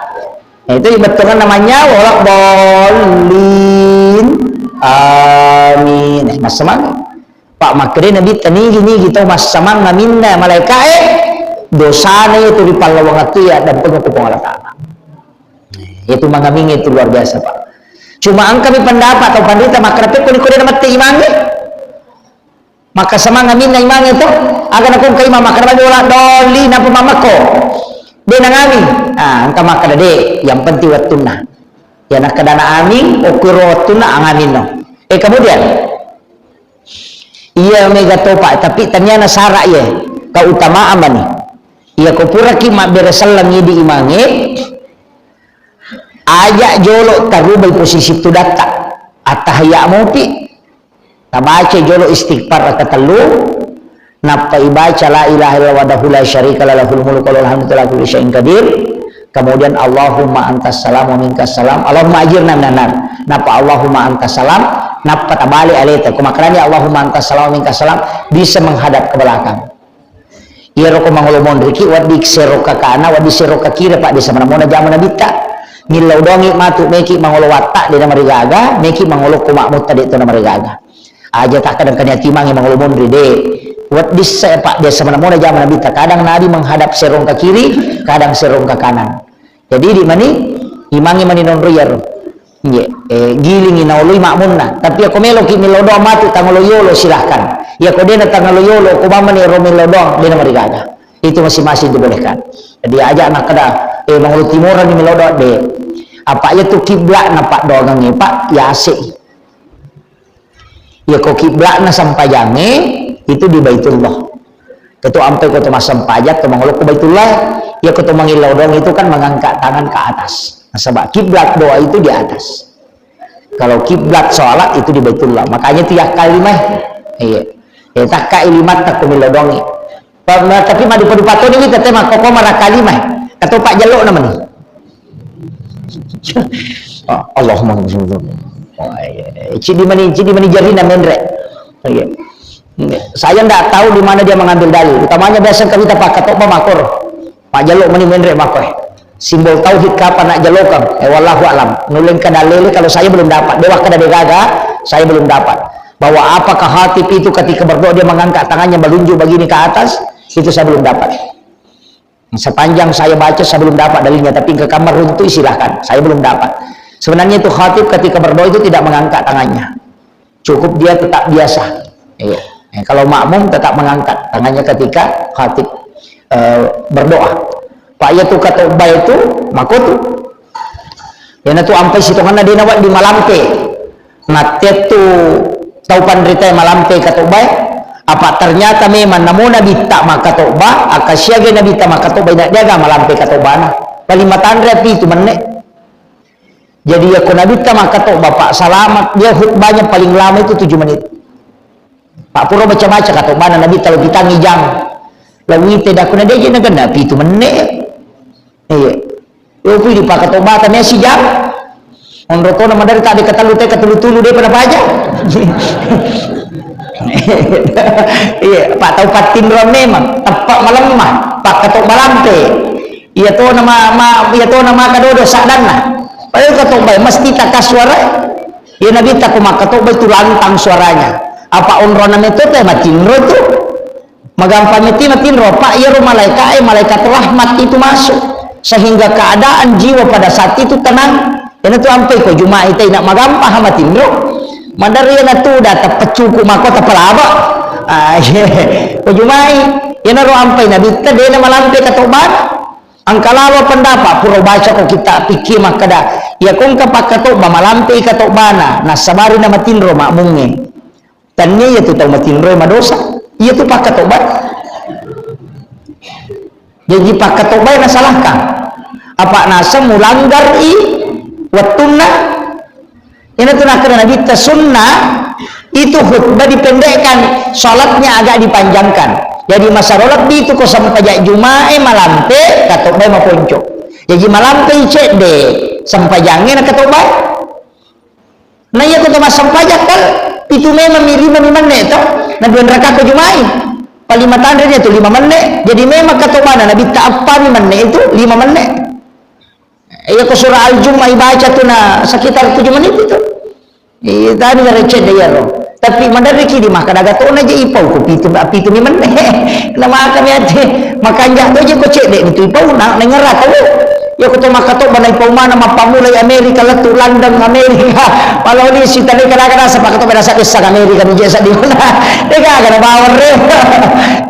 Nah, itu bettuanna mannyawa, wala dhalin. Amin. Eh, massamang. Pak, makkeda Nabitta, nigi-nigi tau massamang aminna malaika'e, dosana itu ripallawangattu iya dampengeng ku Puang Allah Ta'ala. Itu mangamingnge itu luar biasa, Pak. Cuma engkami pendapat tau panrita makkeda pekko ni ko de' namette imangnge. Maka semangat minna imangnge to. Aga nako engka imang makkeda bagi wala doli napa mammekko. De' nangaming. Ah, engka makkeda de', yang penting wettunna. Ya nakkeda na aming, okkuro wettunna angaminno. Eh, kemudian iya mega topa, tapi taniana sara' iya keutamaan mani. Iya ko puraki mabbere selleng idi imangnge, aja jolo tarubai posisi tudatta. Attahiyya mopi, tabaca jolo istighfar raka tellu, nappa ibaca la ilaha illallah wahdahu la syarika lah lahul mulku wa lahul hamdu ala kulli syai'in qadir. Kemudian Allahumma antas salam wa minkas salam. Allahumma ajirna minan nar. Nappa Allahumma antas salam, nappa tabale aleta. Ko makkedani Allahumma antas salam wa minkas salam, bisa menghadap ke belakang. Iyaro ko mangolo monriki, wedding sero kakana, wedding sero kakire, Pak, de' samanamona jama Nabitta. Millau doangi matu meki mangolo watta, de' namarigaga, meki mangolo ko makmutta, de' to namarigaga. Aja takkadang kania timangi mangolo monri, de'. Wedding se, Pak, de' samanamona jama Nabitta. Kadang Nabi menghadap serong ke kiri, kadang serong ke kanan. Jadi, idi mani, imangnge mani nonro iyaro. Iye, eh, gilingi naoloi makmunna. Tapi ako meloki millau doang matu tangolo yolo, silahkan. Iya ko dena tangolo yolo, ko bamani ro millau doang, dena marigaga. Itu masing-masing dibolehkan. Jadi aja nakkeda, eh, mangolo timorani millau doang, de. Apa iya tu kiblatna, Pak, doangengnge, Pak, yase. Iya ko kiblatna sempajangnge itu di Baitullah. Ketu ampai ko to massempajang, to mangolo ko Baitullah, iya ko to mangillau doang itu kan mengangkat tangan ke atas. Nasaba kiblat doa itu di atas. Kalau kiblat salat itu di Baitullah. Makanya itu yakkallimai. Iya. Eh, takkai limatta ko millau doangi. Pa-, ma-, tapi madupa-dupa toni wita te makkoko marakkalimai. Katopa jellokna mani. Ah, Allahumma. Oh, iya. Cidi mani, cidi mani jarina menre. Iya. Saya ndak tahu di mana dia mengambil dalil. Utamanya biasa kami tak pakai toba makor. Pak jellok mani menre makoi. Simbol tauhid kapan nak jalokang? Eh, wallahu alam. Nulleng kada lele kalau saya belum dapat. Dewa kada degaga, saya belum dapat. Bahwa apakah khatib itu ketika berdoa dia mengangkat tangannya melunjuk begini ke atas? Itu saya belum dapat. Sepanjang saya baca, saya belum dapat dalilnya, tapi ke kamar runtuh, silahkan. Saya belum dapat. Sebenarnya itu khatib ketika berdoa itu tidak mengangkat tangannya. Cukup dia tetap biasa. Iya. Eh, kalau makmum tetap mengangkat tangannya ketika khatib, eh, berdoa. Pak, iya tu katobba itu, mako tu. Iyanatu ampai sitonganna de' nawedding malampe. Nattettu tau panritae malampe katobbae, apa ternyata memang namo nabitta makkatobba, akka siaga nabitta makkatobba, ina de'aga malampe katobbana. Paling matanre pitu menne'. Jadi yakko nabitta makkatobba, Pak, selamat, dia khutbahnya paling lama itu tujuh menit. Pak, pura baca-baca katobbana nabitta, lo pitangi jang. Lo wite dakuna de'je nagenna pitu menne'. Iya. Yo, kui di pakkatobata mesi jam. Onro tona madari tadi katellu te, katulu-tulu de' pada paja. Iya, Pak, tau pattinro memang teppa malemma, pakkatobba lampe. Iya tona ma, ma, iya tona maka dodo saddanna. Padahal katobba mesti takka suara. Iya nabitta ko makkatobba itu lantang suaranya. Apa onrona metto te matinro tu. Magampang metti matinro, Pak, iyaro malaika'e, malaikat rahmat itu masuk. Sehingga keadaan jiwa pada saat itu tenang. Iyanatu ampai ko Juma'i te ina magampang matinro. Madari iyanatu data peccuku mako tapalaba. Ah, iya. Ko Juma'i, iyanaro ampai nabitta de'na malampe katobbana. Engka lalo pendapat, pura baca ko kitta' fikih makkeda, iya ko engka pakkatobba malampe katobbana, nassabari na matinro makmungnge. Tennia iyatu tau matinroe madosa, iyatu pakkatobbae. Jaji pakkatobbae nasalahkan. Apa naseng mulanggari wettunna? Iyanatu nakkeda Nabitta, sunnah itu khutbah dipendekkan, salatnya agak dipanjangkan. Jadi masaro lebbi itu ko sempajang Jumae malampe, katobbae maponco. Jaji malampe cedde sempajangnge na katobbae. Na iya ko to massempajang kan, pitu memang mi, lima mi menne' to, na dua rakaat ko Juma'i. Paling matanre dia tu lima menne'. Jadi memang katobbana Nabitta eppa mi menne' itu lima menne'. Iya ko surah Al-Jumu'ah ibaca tu na sekitar tujuh menit itu. Iya tadi dari cedde iyaro. Tapi maderriki di makkeda gatona je ipau ko pitu, pitu mi menne'. Na maka mi ate, makanja to je ko cedde itu ipau na, na ngera tau. Iya ko to makkatobba na ipau mana mappammulai Amerika lettu London Amerika. Maloli si tadi kadang-kadang sepakat to beda sadde sang Amerika mi je sadde. De'gaga na bawang re.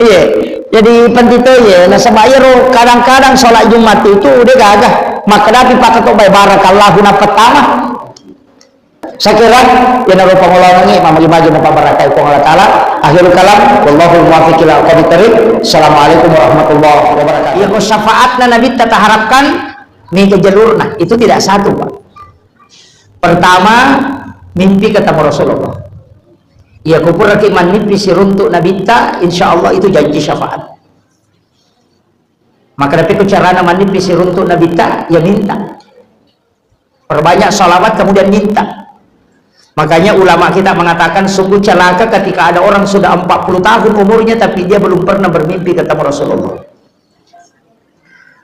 Iya. Jadi penting to ye, nasaba iyaro kadang-kadang sholat Jumat itu de'gaga. Makkedapi pakkatobba barakallahu na pertama. Sakira iyanaro pangoloangengngi mamagi-magi napabarakai Puang Allah Ta'ala. Akhirul kalam, wallahul muwaffiq ila aqwamit thariq. Assalamualaikum warahmatullahi wabarakatuh. Iya ko syafaatna Nabitta taharapkan, mega jalurna. Itu tidak satu, Pak. Pertama, mimpi ketemu Rasulullah. Iya ko puraki mannippi siruntuk Nabitta, insya Allah itu janji syafaat. Maka tapi ko carana mannippi siruntuk Nabitta, ya minta. Perbanyak salawat, kemudian minta. Makanya ulama kita mengatakan, sungguh celaka ketika ada orang sudah empat puluh tahun umurnya, tapi dia belum pernah bermimpi ketemu Rasulullah.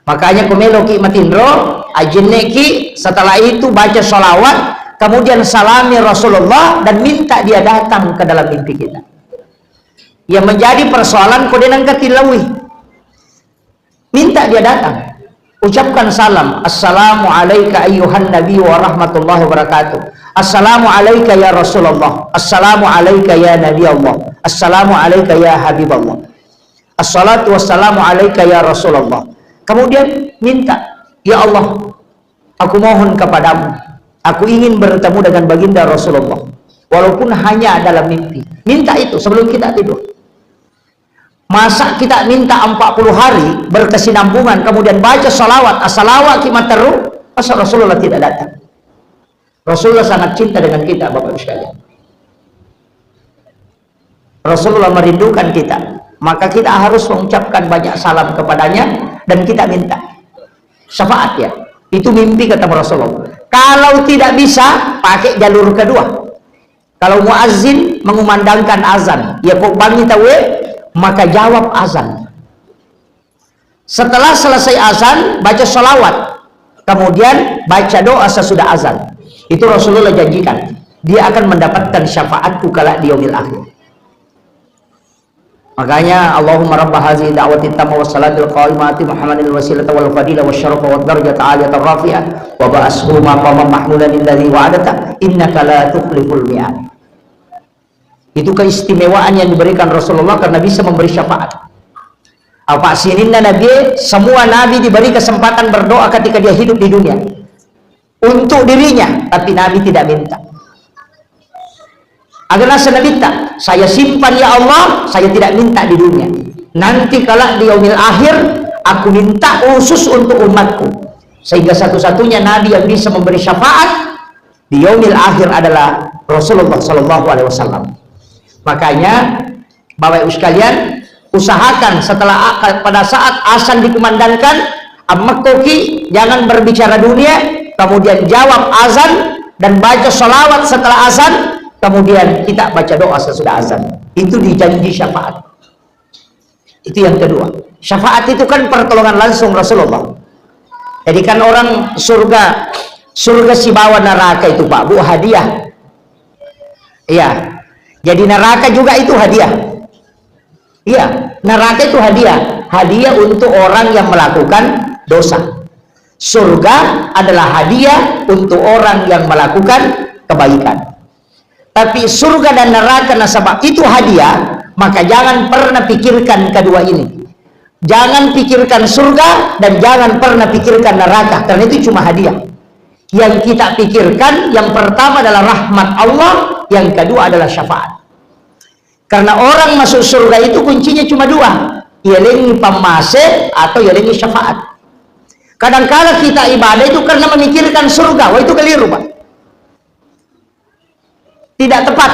Makanya ko meloki matinro, ajenneki, setelah itu baca salawat, kemudian salami Rasulullah dan minta dia datang ke dalam mimpi kita. Yang menjadi persoalan ko de' nengka tilaui. Minta dia datang. Ucapkan salam. "Assalamu alaika ayyuhan nabi wa rahmatullahi wa barakatuh. Assalamu alaika ya Rasulullah. Assalamu alaika ya Nabi Allah. Assalamu alaika ya Habib Allah. Assalatu wassalamu alaika ya Rasulullah." Kemudian minta, "Ya Allah, aku mohon kepadamu. Aku ingin bertemu dengan baginda Rasulullah. Walaupun hanya dalam mimpi." Minta itu sebelum kita tidur. Masa kita minta empat puluh hari berkesinambungan, kemudian baca salawat, assalawat ki matteru, masa Rasulullah tidak datang? Rasulullah sangat cinta dengan kita, Bapak Ibu sekalian. Rasulullah merindukan kita. Maka kita harus mengucapkan banyak salam kepadanya dan kita minta syafaat ya. Itu mimpi ketemu Rasulullah. Kalau tidak bisa, pakai jalur kedua. Kalau muazin mengumandangkan azan, ya ko bangi tauwe, maka jawab azan. Setelah selesai azan, baca salawat. Kemudian baca doa sesudah azan. Itu Rasulullah janjikan. Dia akan mendapatkan syafaatku kelak di yaumil akhir. Makanya, Allahumma rabba hazihi da'wati tamma wa salatil qa'imati Muhammadin wasilata wal fadila wa syarafa wa darajata aliyata rafi'ah wa ba'ashu maqamam mahmudan alladhi wa'adata innaka la tukhliful mi'ad. Itu keistimewaan yang diberikan Rasulullah karena bisa memberi syafaat. Apa sininna Nabi, semua Nabi diberi kesempatan berdoa ketika dia hidup di dunia. Untuk dirinya, tapi Nabi tidak minta. Agar nasa Nabi tak, saya simpan ya Allah, saya tidak minta di dunia. Nanti kelak di yaumil akhir, aku minta khusus untuk umatku. Sehingga satu-satunya Nabi yang bisa memberi syafaat di yaumil akhir adalah Rasulullah Shallallahu Alaihi Wasallam. Makanya, Bapak Ibu sekalian, usahakan setelah a-, pada saat azan dikumandangkan, ammekkoki, jangan berbicara dunia, kemudian jawab azan dan baca salawat setelah azan, kemudian kita baca doa sesudah azan. Itu dijanji syafaat. Itu yang kedua. Syafaat itu kan pertolongan langsung Rasulullah. Jadi kan orang surga, surga sibawa neraka itu, Pak, Bu, hadiah. Iya. Jadi neraka juga itu hadiah. Iya, neraka itu hadiah. Hadiah untuk orang yang melakukan dosa. Surga adalah hadiah untuk orang yang melakukan kebaikan. Tapi surga dan neraka nasaba itu hadiah, maka jangan pernah pikirkan kedua ini. Jangan pikirkan surga dan jangan pernah pikirkan neraka, karena itu cuma hadiah. Yang kita pikirkan yang pertama adalah rahmat Allah, yang kedua adalah syafaat. Karena orang masuk surga itu kuncinya cuma dua, yalengi pammase atau yalengi syafaat. Kadangkala kita ibadah itu karena memikirkan surga, wah, itu keliru, Pak. Tidak tepat.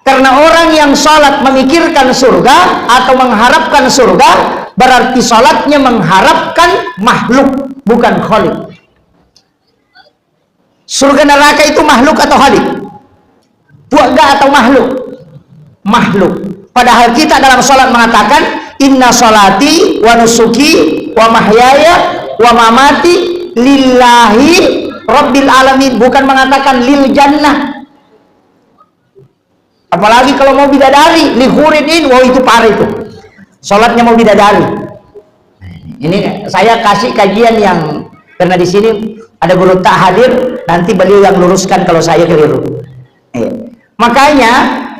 Karena orang yang salat memikirkan surga atau mengharapkan surga, berarti salatnya mengharapkan makhluk, bukan Khalik. Surga neraka itu makhluk atau Khalik? Puak ga atau makhluk? Makhluk. Padahal kita dalam salat mengatakan, "Inna salati wa nusuki wa mahyaya wa mamati lillahi rabbil alamin." Bukan mengatakan lil jannah. Apalagi kalau mau bidadari, li hurin in, wah, itu parah itu. Salatnya mau bidadari. Ini saya kasih kajian yang karena di sini ada guru tak hadir, nanti beliau yang luruskan kalau saya keliru. Iya. Makanya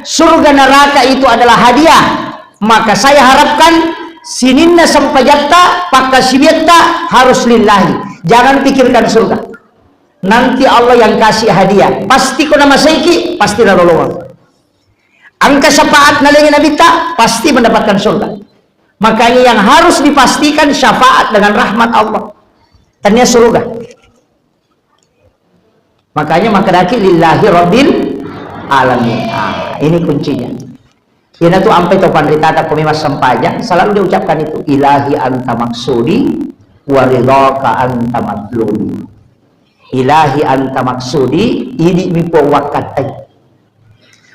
surga neraka itu adalah hadiah. Maka saya harapkan sininna sempajatta, pakkasiwiatta harus lillahi. Jangan pikirkan surga. Nanti Allah yang kasih hadiah. Pasti ko namaseiki, pasti nalolongeng. Engka syafaat nalengi Nabitta, pasti mendapatkan surga. Makanya yang harus dipastikan syafaat dengan rahmat Allah. Tania surga. Makanya makkedaki lillahi rabbil alamin. Ah, ini kuncinya. Iyanatu ampai to panritata ko memang sempajang, selalu dia ucapkan itu, "Ilahi anta maksudi, wa ridhaka anta matlubi." Ilahi anta maksudi, idi mi Puang wakkattai.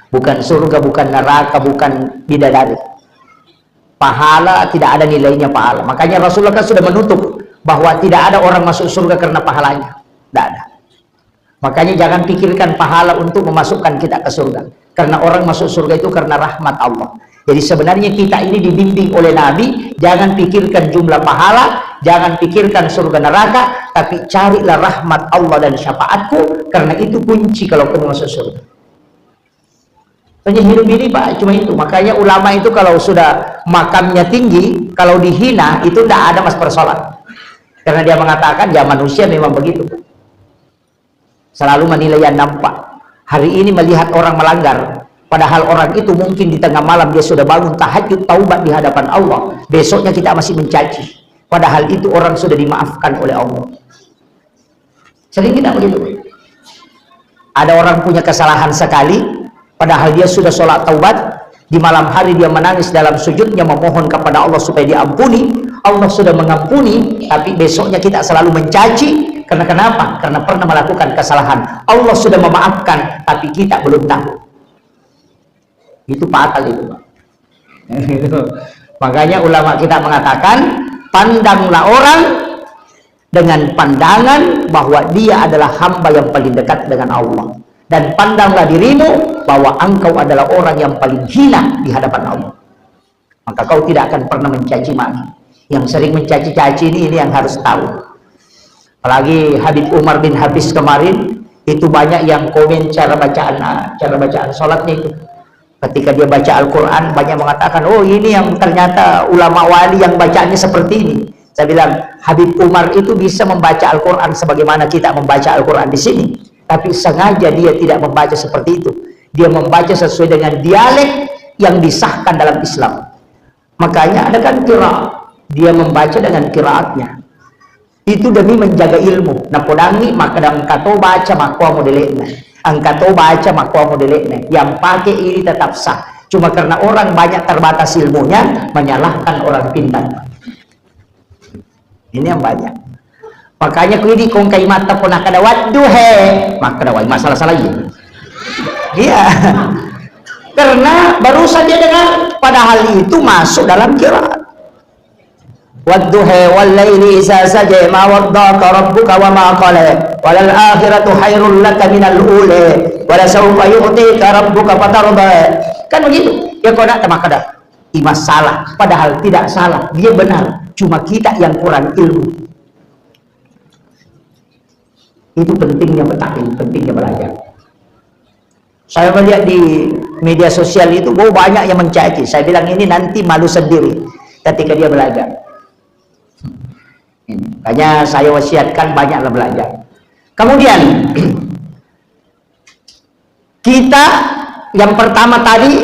Bukan surga, bukan neraka, bukan bidadari. Pahala tidak ada nilainya pahala. Makanya Rasulullah kan sudah menutup bahwa tidak ada orang masuk surga karena pahalanya. Tidak ada. Makanya jangan pikirkan pahala untuk memasukkan kita ke surga. Karena orang masuk surga itu karena rahmat Allah. Jadi sebenarnya kita ini dibimbing oleh Nabi, jangan pikirkan jumlah pahala, jangan pikirkan surga neraka, tapi carilah rahmat Allah dan syafaatku, karena itu kunci kalau kamu masuk surga. Hanya hidup ini, Pak, cuma itu. Makanya ulama itu kalau sudah makamnya tinggi, kalau dihina, itu tidak ada mas bersolat. Karena dia mengatakan, ya, manusia memang begitu. Selalu menilai yang nampak. Hari ini melihat orang melanggar, padahal orang itu mungkin di tengah malam dia sudah bangun tahajud, taubat di hadapan Allah. Besoknya kita masih mencaci. Padahal itu orang sudah dimaafkan oleh Allah. Sering kita begitu. Ada orang punya kesalahan sekali, padahal dia sudah sholat taubat, di malam hari dia menangis dalam sujudnya memohon kepada Allah supaya diampuni. Allah sudah mengampuni, tapi besoknya kita selalu mencaci. Karena kenapa? Karena pernah melakukan kesalahan. Allah sudah memaafkan, tapi kita belum tahu. Itu fatal itu, Pak. Makanya ulama kita mengatakan, pandanglah orang dengan pandangan bahwa dia adalah hamba yang paling dekat dengan Allah. Dan pandanglah dirimu bahwa engkau adalah orang yang paling hina di hadapan Allah. Maka kau tidak akan pernah mencaci maki. Yang sering mencaci-caci ini, ini yang harus tahu. Apalagi Habib Umar bin Hafiz kemarin, itu banyak yang komen cara bacaan, cara bacaan sholatnya itu. Ketika dia baca Al-Quran, banyak mengatakan, "Oh, ini yang ternyata ulama wali yang bacanya seperti ini." Saya bilang, "Habib Umar itu bisa membaca Al-Quran sebagaimana kita membaca Al-Quran di sini, tapi sengaja dia tidak membaca seperti itu. Dia membaca sesuai dengan dialek yang disahkan dalam Islam." Makanya ada kan qiraat, dia membaca dengan qiraatnya. Itu demi menjaga ilmu. Napodangi, makkeda engka to baca makkuamo dele'na. Engka to baca makkuamo dele'na. Yang pakai ini tetap sah. Cuma karena orang banyak terbatas ilmunya, menyalahkan orang pintar. Ini yang banyak. Makanya ku ini kong kai mata pun kada wadduhe, makkeda wai masalah-salah iya. Iya. Karena barusan dia dengar, padahal itu masuk dalam qiraat. Wadduha wal laili idza saja, ma wadda'aka rabbuka wa ma qala, walal akhiratu khairul laka minal ula, wala sawfa yu'tika rabbuka fatarda. Kan begitu. Ya kau nak makkeda, "Imas salah," padahal tidak salah, dia benar. Cuma kita yang kurang ilmu. Itu pentingnya bertaklim, pentingnya belajar. Saya melihat di media sosial itu, oh, banyak yang mencaci. Saya bilang, "Ini nanti malu sendiri ketika dia belajar." Ini. Makanya saya wasiatkan banyaklah belajar. Kemudian, kita yang pertama tadi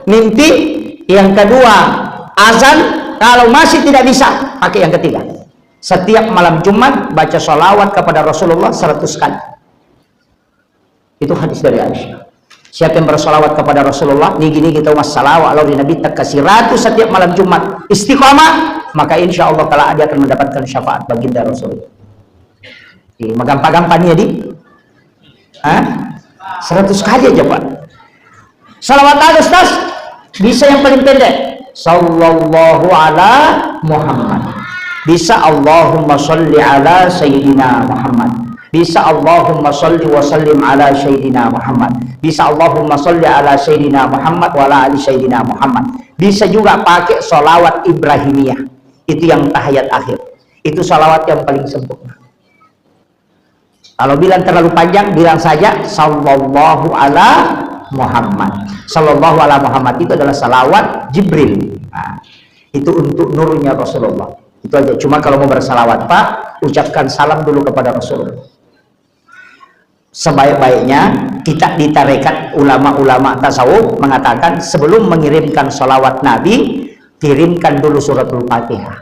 mimpi, yang kedua azan, kalau masih tidak bisa, pakai yang ketiga. Setiap malam Jumat baca salawat kepada Rasulullah seratus kali. Itu hadis dari Aisyah. Siapa yang bersalawat kepada Rasulullah, nigi-nigi tau massalawa lao ri Nabi tekka siratu setiap malam Jumat, istiqamah, maka insya Allah kelak dia akan mendapatkan syafaat baginda Rasulullah. Iya, magampa-gampang ya, di? Hah? Seratus kali aja, Pak. Salawat ada, Ustaz? Bisa yang paling pendek. Sallallahu ala Muhammad. Bisa Allahumma salli ala Sayyidina Muhammad. Bisa Allahumma salli wa sallim ala Sayyidina Muhammad. Bisa Allahumma salli ala Sayyidina Muhammad wa ala ali Sayyidina Muhammad. Bisa juga pakai salawat Ibrahimiyah. Itu yang tahiyat akhir. Itu salawat yang paling sempurna. Kalau bilang terlalu panjang, bilang saja, "Sallallahu ala Muhammad." Sallallahu ala Muhammad itu adalah salawat Jibril. Nah, itu untuk nurnya Rasulullah. Itu aja. Cuma kalau mau bersalawat, Pak, ucapkan salam dulu kepada Rasulullah. Sebaik-baiknya kita di tarekat, ulama-ulama tasawuf mengatakan, sebelum mengirimkan salawat Nabi, kirimkan dulu suratul Fatihah.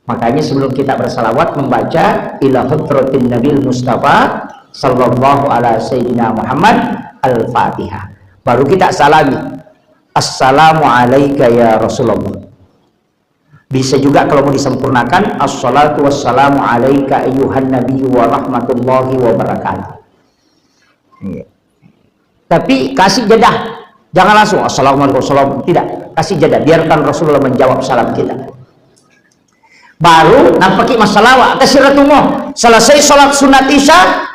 Makanya sebelum kita bersalawat, membaca ila hadratin Nabil Mustafa sallallahu ala sayyidina Muhammad, Al-Fatihah. Baru kita salami. "Assalamu alaika ya Rasulullah." Bisa juga kalau mau disempurnakan, "Assalatu wassalamu alaika ayyuhan nabiyyu wa rahmatullahi wa barakatuh." Iya. Tapi kasih jeda. Jangan langsung, "Assalamualaikum, salam." Tidak. Kasih jeda. Biarkan Rasulullah menjawab salam kita. Baru nappaki massalawa, kasih ratungo. Selesai sholat sunat Isya,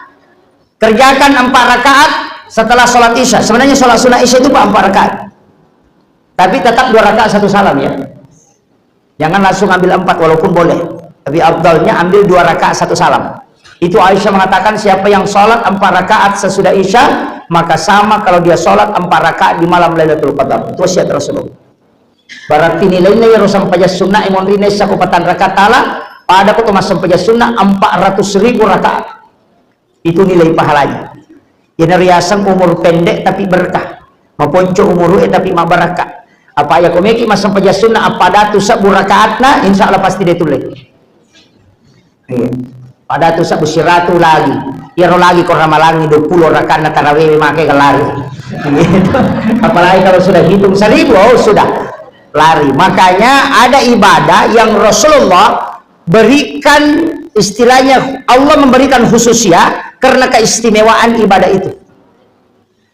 kerjakan empat rakaat setelah sholat Isya. Sebenarnya sholat sunat Isya itu, Pak, empat rakaat. Tapi tetap dua rakaat satu salam, ya. Jangan langsung ambil empat, walaupun boleh. Tapi afdalnya ambil dua rakaat satu salam. Itu Aisyah mengatakan, "Siapa yang sholat empat rakaat sesudah Isya, maka sama kalau dia sholat empat rakaat di malam Lailatul Qadar." Itu wasiat Rasulullah. Berarti nilaina iyaro sempajang sunna e monrina essa ko patang rakaat tala, pada ko to massempajang sunna empat ratus ribu rakaat. Itu nilai pahalanya. Iyana riaseng umur pendek tapi berkah. Maponco umuru e tapi mabarakka. Apa ya komeki massempajang sunna apa datu sebbu rakaatna, insya Allah pasti dia tulle. Iya. Pada tu sebbu siratu lagi. Iyaro lagi ko ramalangi dua puluh rakaatna tarawih make ke lari. Gitu. Apalagi kalau sudah hitung seribu, oh sudah lari. Makanya ada ibadah yang Rasulullah berikan, istilahnya Allah memberikan khususia karena keistimewaan ibadah itu.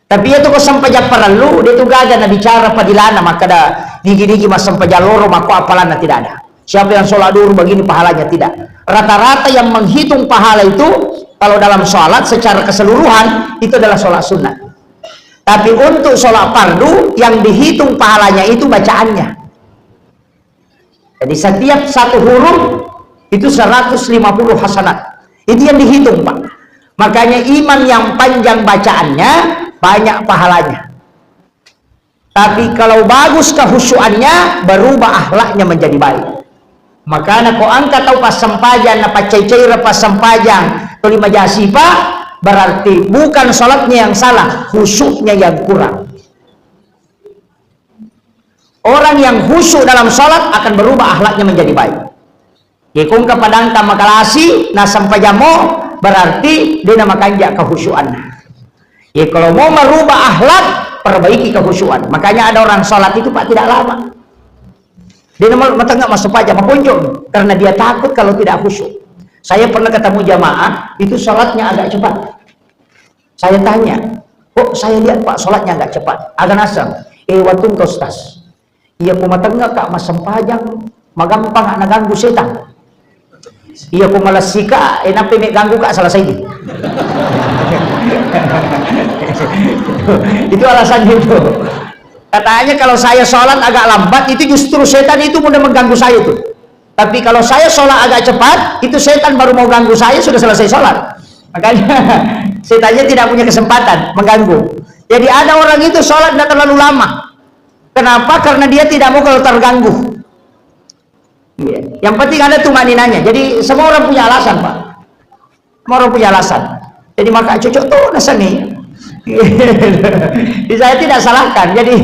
Tapi itu ko sempajang parellu, dia tu gaga na bicara padilana, makkada digi-digi massempajang loro, makko apalanna tidak ada. Siapa yang sholat duhur begini pahalanya, tidak. Rata-rata yang menghitung pahala itu, kalau dalam sholat secara keseluruhan, itu adalah sholat sunnah. Tapi untuk sholat fardu, yang dihitung pahalanya itu bacaannya. Jadi setiap satu huruf itu seratus lima puluh hasanat. Itu yang dihitung, Pak. Makanya imam yang panjang bacaannya, banyak pahalanya. Tapi kalau bagus kehusyuannya, berubah akhlaknya menjadi baik. Makanya ko engka tau passempajang, napaccai-caira passempajang, tuli majasipa, berarti bukan sholatnya yang salah, khusyuknya yang kurang. Orang yang khusyuk dalam sholat akan berubah akhlaknya menjadi baik. Ye ko engka padangka makalasi, nasempajammo, berarti de namakanja kehusyuanna. Ye kalau mau merubah akhlak, perbaiki kehusyuan. Makanya ada orang sholat itu, Pak, tidak lama. De nama-, matengah masuk pajak, maponjok. Karena dia takut kalau tidak khusyuk. Saya pernah ketemu jamaah, itu sholatnya agak cepat. Saya tanya, "Kok saya lihat, Pak, sholatnya agak cepat?" Aga naseng, "Eh, watungka, Ustaz. Iya, ko matengah ka massempajang, magampang naganggu setan. Iya, ko malessika, eh, nappa me ganggu ka, selesai di." Itu alasannya itu. Katanya, "Kalau saya sholat agak lambat, itu justru setan itu mudah mengganggu saya itu. Tapi kalau saya sholat agak cepat, itu setan baru mau ganggu saya, sudah selesai sholat." Makanya, setannya tidak punya kesempatan mengganggu. Jadi, ada orang itu sholat tidak terlalu lama. Kenapa? Karena dia tidak mau kalau terganggu. Iya. Yang penting ada tumaninanya. Jadi, semua orang punya alasan, Pak. Semua orang punya alasan. Jadi, maka cocok tuh rasanya. Saya tidak salahkan. Jadi,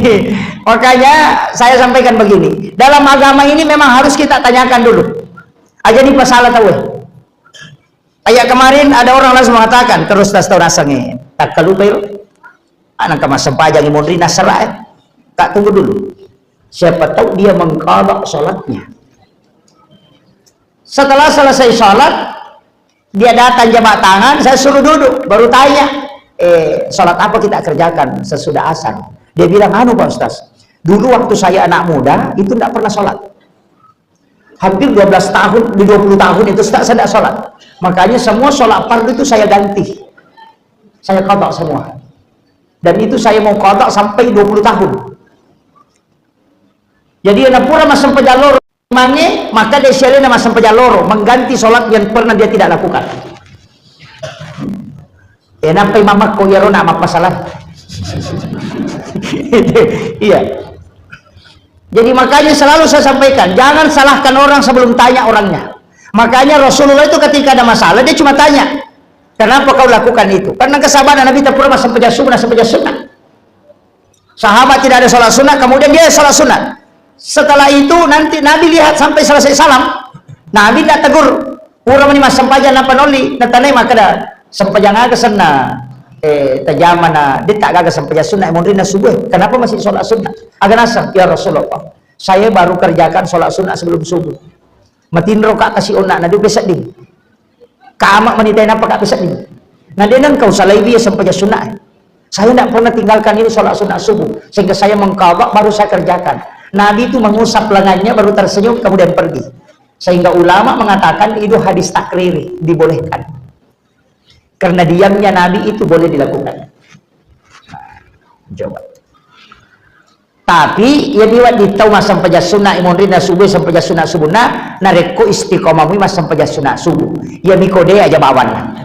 makanya saya sampaikan begini. Dalam agama ini memang harus kita tanyakan dulu. Aja di pasal tahu. Kayak kemarin ada orang langsung mengatakan, "Terus tas tahu rasanya. Tak lupa itu. Anak kamu sempajang imunri nasara, eh. Tak tunggu dulu. Siapa tahu dia mengqadha sholatnya." Setelah selesai sholat, dia datang jabat tangan, saya suruh duduk, baru tanya, "Eh, sholat apa kita kerjakan sesudah asar?" Dia bilang, "Anu, Pak Ustaz, dulu waktu saya anak muda, itu ndak pernah sholat. Hampir dua belas tahun, di dua puluh tahun itu, Ustaz, saya ndak sholat. Makanya semua sholat fardu itu saya ganti. Saya qadha semua. Dan itu saya mau qadha sampai dua puluh tahun." Jadi, na pura massempajang loro mange, maka dia sialena massempajang loro, mengganti sholat yang pernah dia tidak lakukan. Eh, nappai mamakko iyaro na mappasalah. Iya. Jadi, makanya selalu saya sampaikan, jangan salahkan orang sebelum tanya orangnya. Makanya Rasulullah itu ketika ada masalah, dia cuma tanya, "Kenapa kau lakukan itu?" Karena kesabaran Nabi, tak pernah massempajang subuh, massempajang sunnah. Sahabat tidak ada sholat sunnah, kemudian dia sholat sunnah. Setelah itu nanti Nabi lihat sampai selesai salam. Nabi tidak tegur. Pura mani massempajang, napa nolli, natanai makkeda, "Sempajang aga senna, eh, tajamana, de' tak gaga sempajang sunnah, munrinna subuh. Kenapa masih sholat sunnah?" Aga naseng, "Ya Rasulullah, saya baru kerjakan sholat sunnah sebelum subuh. Matinro ka kasi onna, na de' pesedding. Kama mani tena paka pesedding. Na de' nengkau salai dia sempajang sunnah. Saya tidak pernah tinggalkan ini sholat sunnah subuh. Sehingga saya mengqadha, baru saya kerjakan." Nabi itu mengusap lengannya, baru tersenyum, kemudian pergi. Sehingga ulama mengatakan itu hadis takriri, dibolehkan. Karena diamnya Nabi itu boleh dilakukan. Nah, coba. Tapi, iya mi wedding tau massempajang sunna, imunrinna subuh, sempajang sunna subunna, narekko istiqomah mui massempajang sunna subuh. Iya mi kode aja bawanna.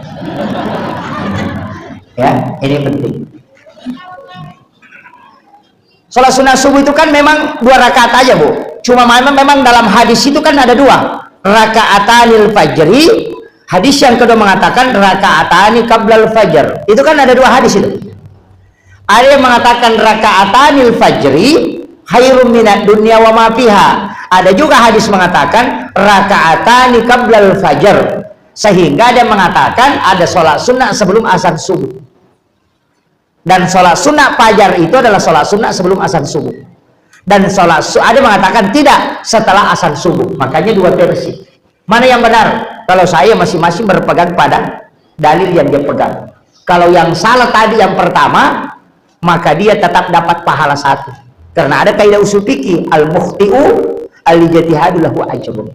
Ya, ini penting. Sholat sunnah subuh itu kan memang dua rakaat aja, Bu. Cuma memang, memang dalam hadis itu kan ada dua. Rakaatanil fajri, hadis yang kedua mengatakan rakaatani qablal fajr. Itu kan ada dua hadis itu. Ada yang mengatakan rakaatanil fajri khairum minad dunya wa ma fiha. Ada juga hadis mengatakan rakaatani qablal fajr. Sehingga ada yang mengatakan ada sholat sunnah sebelum azan subuh. Dan sholat sunnah fajar itu adalah sholat sunnah sebelum azan subuh. Dan sholat su-, ada mengatakan tidak, setelah azan subuh. Makanya dua versi. Mana yang benar? Kalau saya masing-masing berpegang pada dalil yang dia pegang. Kalau yang salah tadi yang pertama, maka dia tetap dapat pahala satu. Karena ada kaidah usul fikih, al-mukhti'u Al-ijtihadu lahu ajrun.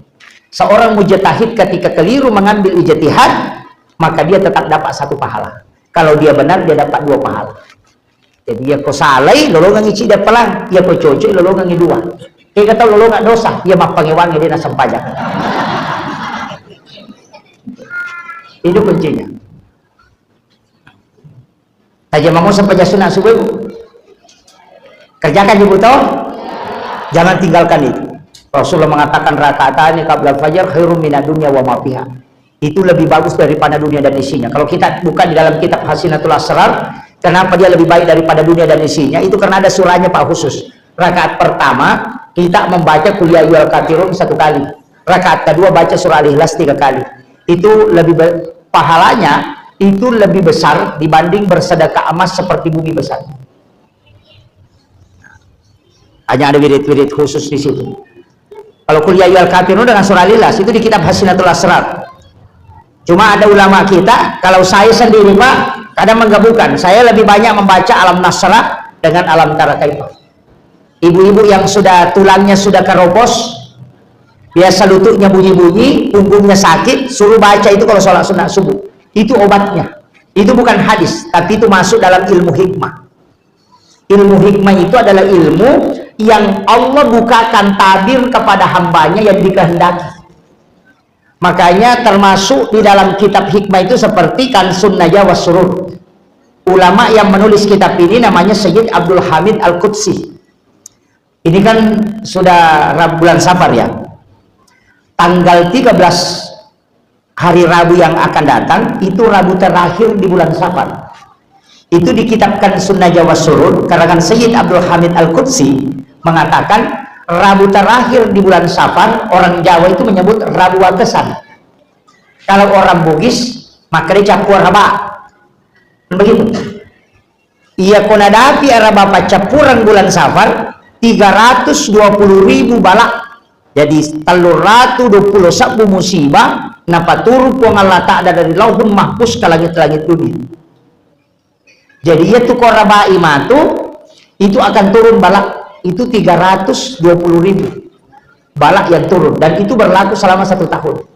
Seorang mujtahid ketika keliru mengambil ijtihad, maka dia tetap dapat satu pahala. Kalau dia benar, dia dapat dua pahala. Jadi, iya ko salai, lolongengngi cedde palang, iya ko cocok, lolongengngi dua. Kega tau lolongeng dosa, iya mappangewangngi de' nasempajang. Itu kuncinya. Tajamang mo sempajang sunat subuh, Bu. Kerjakan, Ibu, toh? Jangan tinggalkan itu. Rasulullah mengatakan, "Raka'atani qabla fajar khairum minad dunya wa ma fiha." Itu lebih bagus daripada dunia dan isinya. Kalau kita buka di dalam kitab Hasinatul Asrar, kenapa dia lebih baik daripada dunia dan isinya? Itu karena ada surahnya, Pak, khusus. Rakaat pertama, kita membaca Qul ya ayyuhal kafirun satu kali. Rakaat kedua, baca surah Al-Ikhlas tiga kali. Itu lebih be-, pahalanya itu lebih besar dibanding bersedekah emas seperti bumi besar. Hanya ada wirid-wirid khusus di situ. Kalau Qul ya ayyuhal kafirun dengan surah Al-Ikhlas, itu di kitab Hasinatul Asrar. Cuma ada ulama kita, kalau saya sendiri, Pak, kadang menggabungkan. Saya lebih banyak membaca Alam Nasrah dengan Alam Tara Kaifa. Ibu-ibu yang sudah, tulangnya sudah keropos, biasa lututnya bunyi-bunyi, punggungnya sakit, suruh baca itu kalau sholat sunat subuh. Itu obatnya. Itu bukan hadis, tapi itu masuk dalam ilmu hikmah. Ilmu hikmah itu adalah ilmu yang Allah bukakan tabir kepada hambanya yang dikehendaki. Makanya termasuk di dalam kitab hikmah itu seperti Kanzun Najah was Surur. Ulama yang menulis kitab ini namanya Sayyid Abdul Hamid Al-Qudsi. Ini kan sudah Rab-, bulan Safar, ya. Tanggal tiga belas, hari Rabu yang akan datang, itu Rabu terakhir di bulan Safar. Itu di kitab Kanzun Najah was Surur, karangan Sayyid Abdul Hamid Al-Qudsi, mengatakan Rabu terakhir di bulan Safar, orang Jawa itu menyebut Rabu Wakesan. Kalau orang Bugis, makkeda Cappua Raba. Begitu. Iya ko nadapi araba paccappureng bulan Safar, tiga ratus dua puluh ribu bala. Jadi, telluratu dua puluh sebbu musibah napaturung Puang Allah Ta'ala dari Lauhul Mahfuz ke langit-langit dunia. Jadi, iya tu ko rabai matu, itu akan turun bala, itu tiga ratus dua puluh ribu bala yang turun, dan itu berlaku selama satu tahun.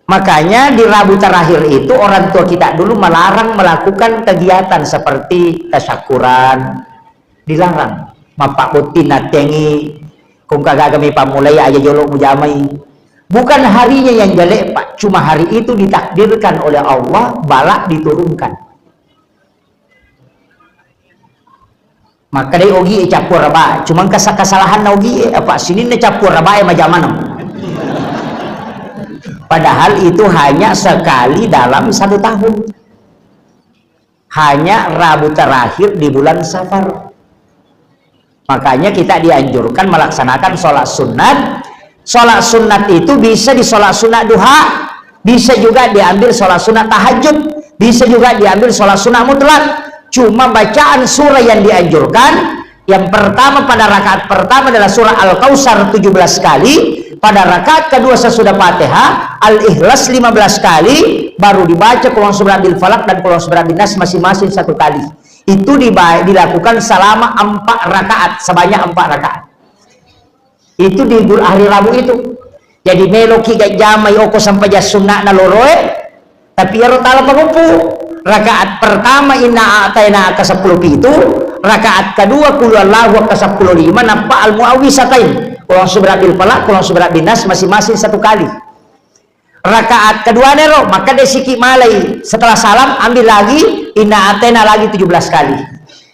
Makanya di Rabu terakhir itu orang tua kita dulu melarang melakukan kegiatan seperti tasyakuran, dilarang. Mappabotting nattengi, kongka gaga mi pammulai aja jolo mujamai. Bukan harinya yang jelek, Pak, cuma hari itu ditakdirkan oleh Allah bala diturunkan. Makkedai ogi e Cappua Raba, cuma kesa-, kesalahanna ogi e, apa sininna Cappua Raba e majamaneng. Padahal itu hanya sekali dalam satu tahun. Hanya Rabu terakhir di bulan Safar. Makanya kita dianjurkan melaksanakan sholat sunat. Sholat sunat itu bisa di sholat sunat duha, bisa juga diambil sholat sunat tahajud, bisa juga diambil sholat sunat mutlak. Cuma bacaan surah yang dianjurkan, yang pertama pada rakaat pertama adalah surah Al-Kautsar tujuh belas kali, pada rakaat kedua sesudah Fatihah, Al-Ikhlas lima belas kali, baru dibaca Qul a'udzu birabbil falaq dan Qul a'udzu birabbin nas masing-masing satu kali. Itu diba-, dilakukan selama empat rakaat, sebanyak empat rakaat. Itu di bul-, hari Rabu itu. Jadi, meloki gajjamai oko sempajang sunna'na loroe, tapi iyaro tala panguppu. Rakaat pertama inna a'taina ke seppulo pitu, rakaat kedua qul huwallahu ke seppulo lima, nappa al muawwizatain. Qul a'udzu birabbil falaq, qul a'udzu birabbin nas masing-masing satu kali. Rakaat keduanero, makkeda siki malai setelah salam, ambil lagi, inna a'taina lagi tujuh belas kali.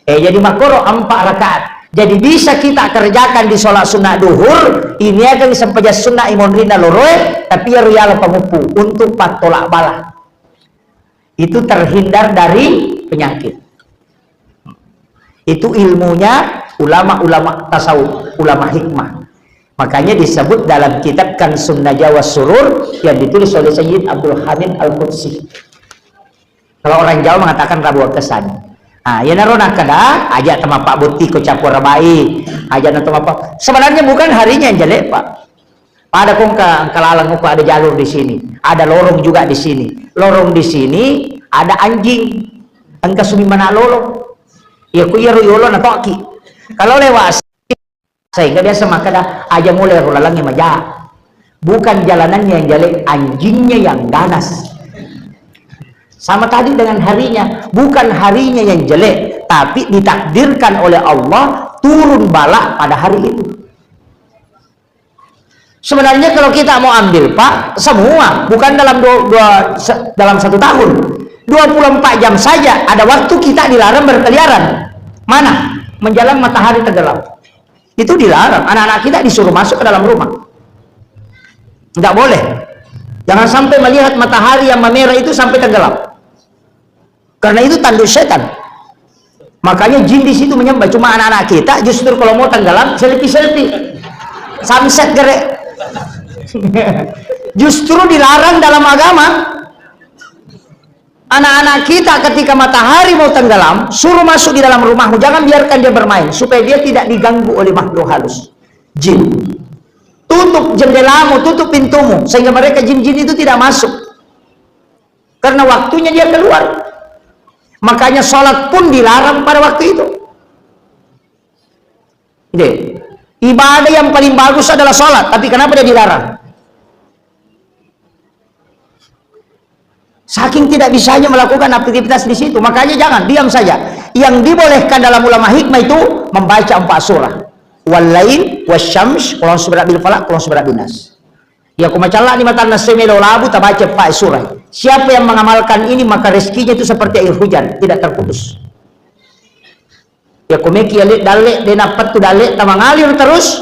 Eh, jadi makkoro empat rakaat. Jadi bisa kita kerjakan di sholat sunnah duhur, ini akan sempajang sunnah imonrinna loroe, tapi iyaro yala panguppu untuk pattolak bala. Itu terhindar dari penyakit. Itu ilmunya ulama-ulama tasawuf, ulama hikmah. Makanya disebut dalam kitab Kanzun Najah was Surur yang ditulis oleh Sayyid Abdul Hamid Al-Qudsi. Kalau orang Jawa mengatakan Rabu Wakesan. Ah, iyanaro nakkeda, aja temapa botting ko Cappua Rabai, aja na temapa. Sebenarnya bukan harinya yang jelek, Pak. Pada kongka engka laleng uku ada jalur di sini, ada lorong juga di sini. Lorong di sini ada anjing. Engka sumi mana lolo. Ya ku iyaro yolo na toki. Kalau lewat Sehingga biasa makkeda, "Aja mulai ro lalengnge maja." Bukan jalanannya yang jelek, anjingnya yang ganas. Sama tadi dengan harinya, bukan harinya yang jelek, tapi ditakdirkan oleh Allah turun bala pada hari itu. Sebenarnya kalau kita mau ambil, Pak, semua, bukan dalam dua, dua, se-, dalam satu tahun. Dua puluh empat jam saja ada waktu kita dilarang berkeliaran. Mana? Menjelang matahari tenggelam. Itu dilarang. Anak-anak kita disuruh masuk ke dalam rumah. Nggak boleh. Jangan sampai melihat matahari yang memerah itu sampai tenggelam. Karena itu tanduk setan. Makanya jin di situ menyembah. Cuma anak-anak kita justru kalau mau tenggelam, selfie-selfie. Sunset gere. Justru dilarang dalam agama. Anak-anak kita ketika matahari mau tenggelam, suruh masuk di dalam rumahmu. Jangan biarkan dia bermain. Supaya dia tidak diganggu oleh makhluk halus. Jin. Tutup jendelamu, tutup pintumu. Sehingga mereka jin-jin itu tidak masuk. Karena waktunya dia keluar. Makanya sholat pun dilarang pada waktu itu. Deh. Ibadah yang paling bagus adalah sholat, tapi kenapa dia dilarang? Saking tidak bisanya melakukan aktivitas di situ, makanya jangan, diam saja. Yang dibolehkan dalam ulama hikmah itu membaca empat surah. Wallail, wasyams, qul a'udzu birabbil falaq, qul a'udzu birabbin nas. Ya, ku macalla ni matanna semelo labu, tabaca empat surah. Siapa yang mengamalkan ini, maka rezekinya itu seperti air hujan, tidak terputus. Ya, komeki ale dalle, de nappettu dalle, tamangalir terus.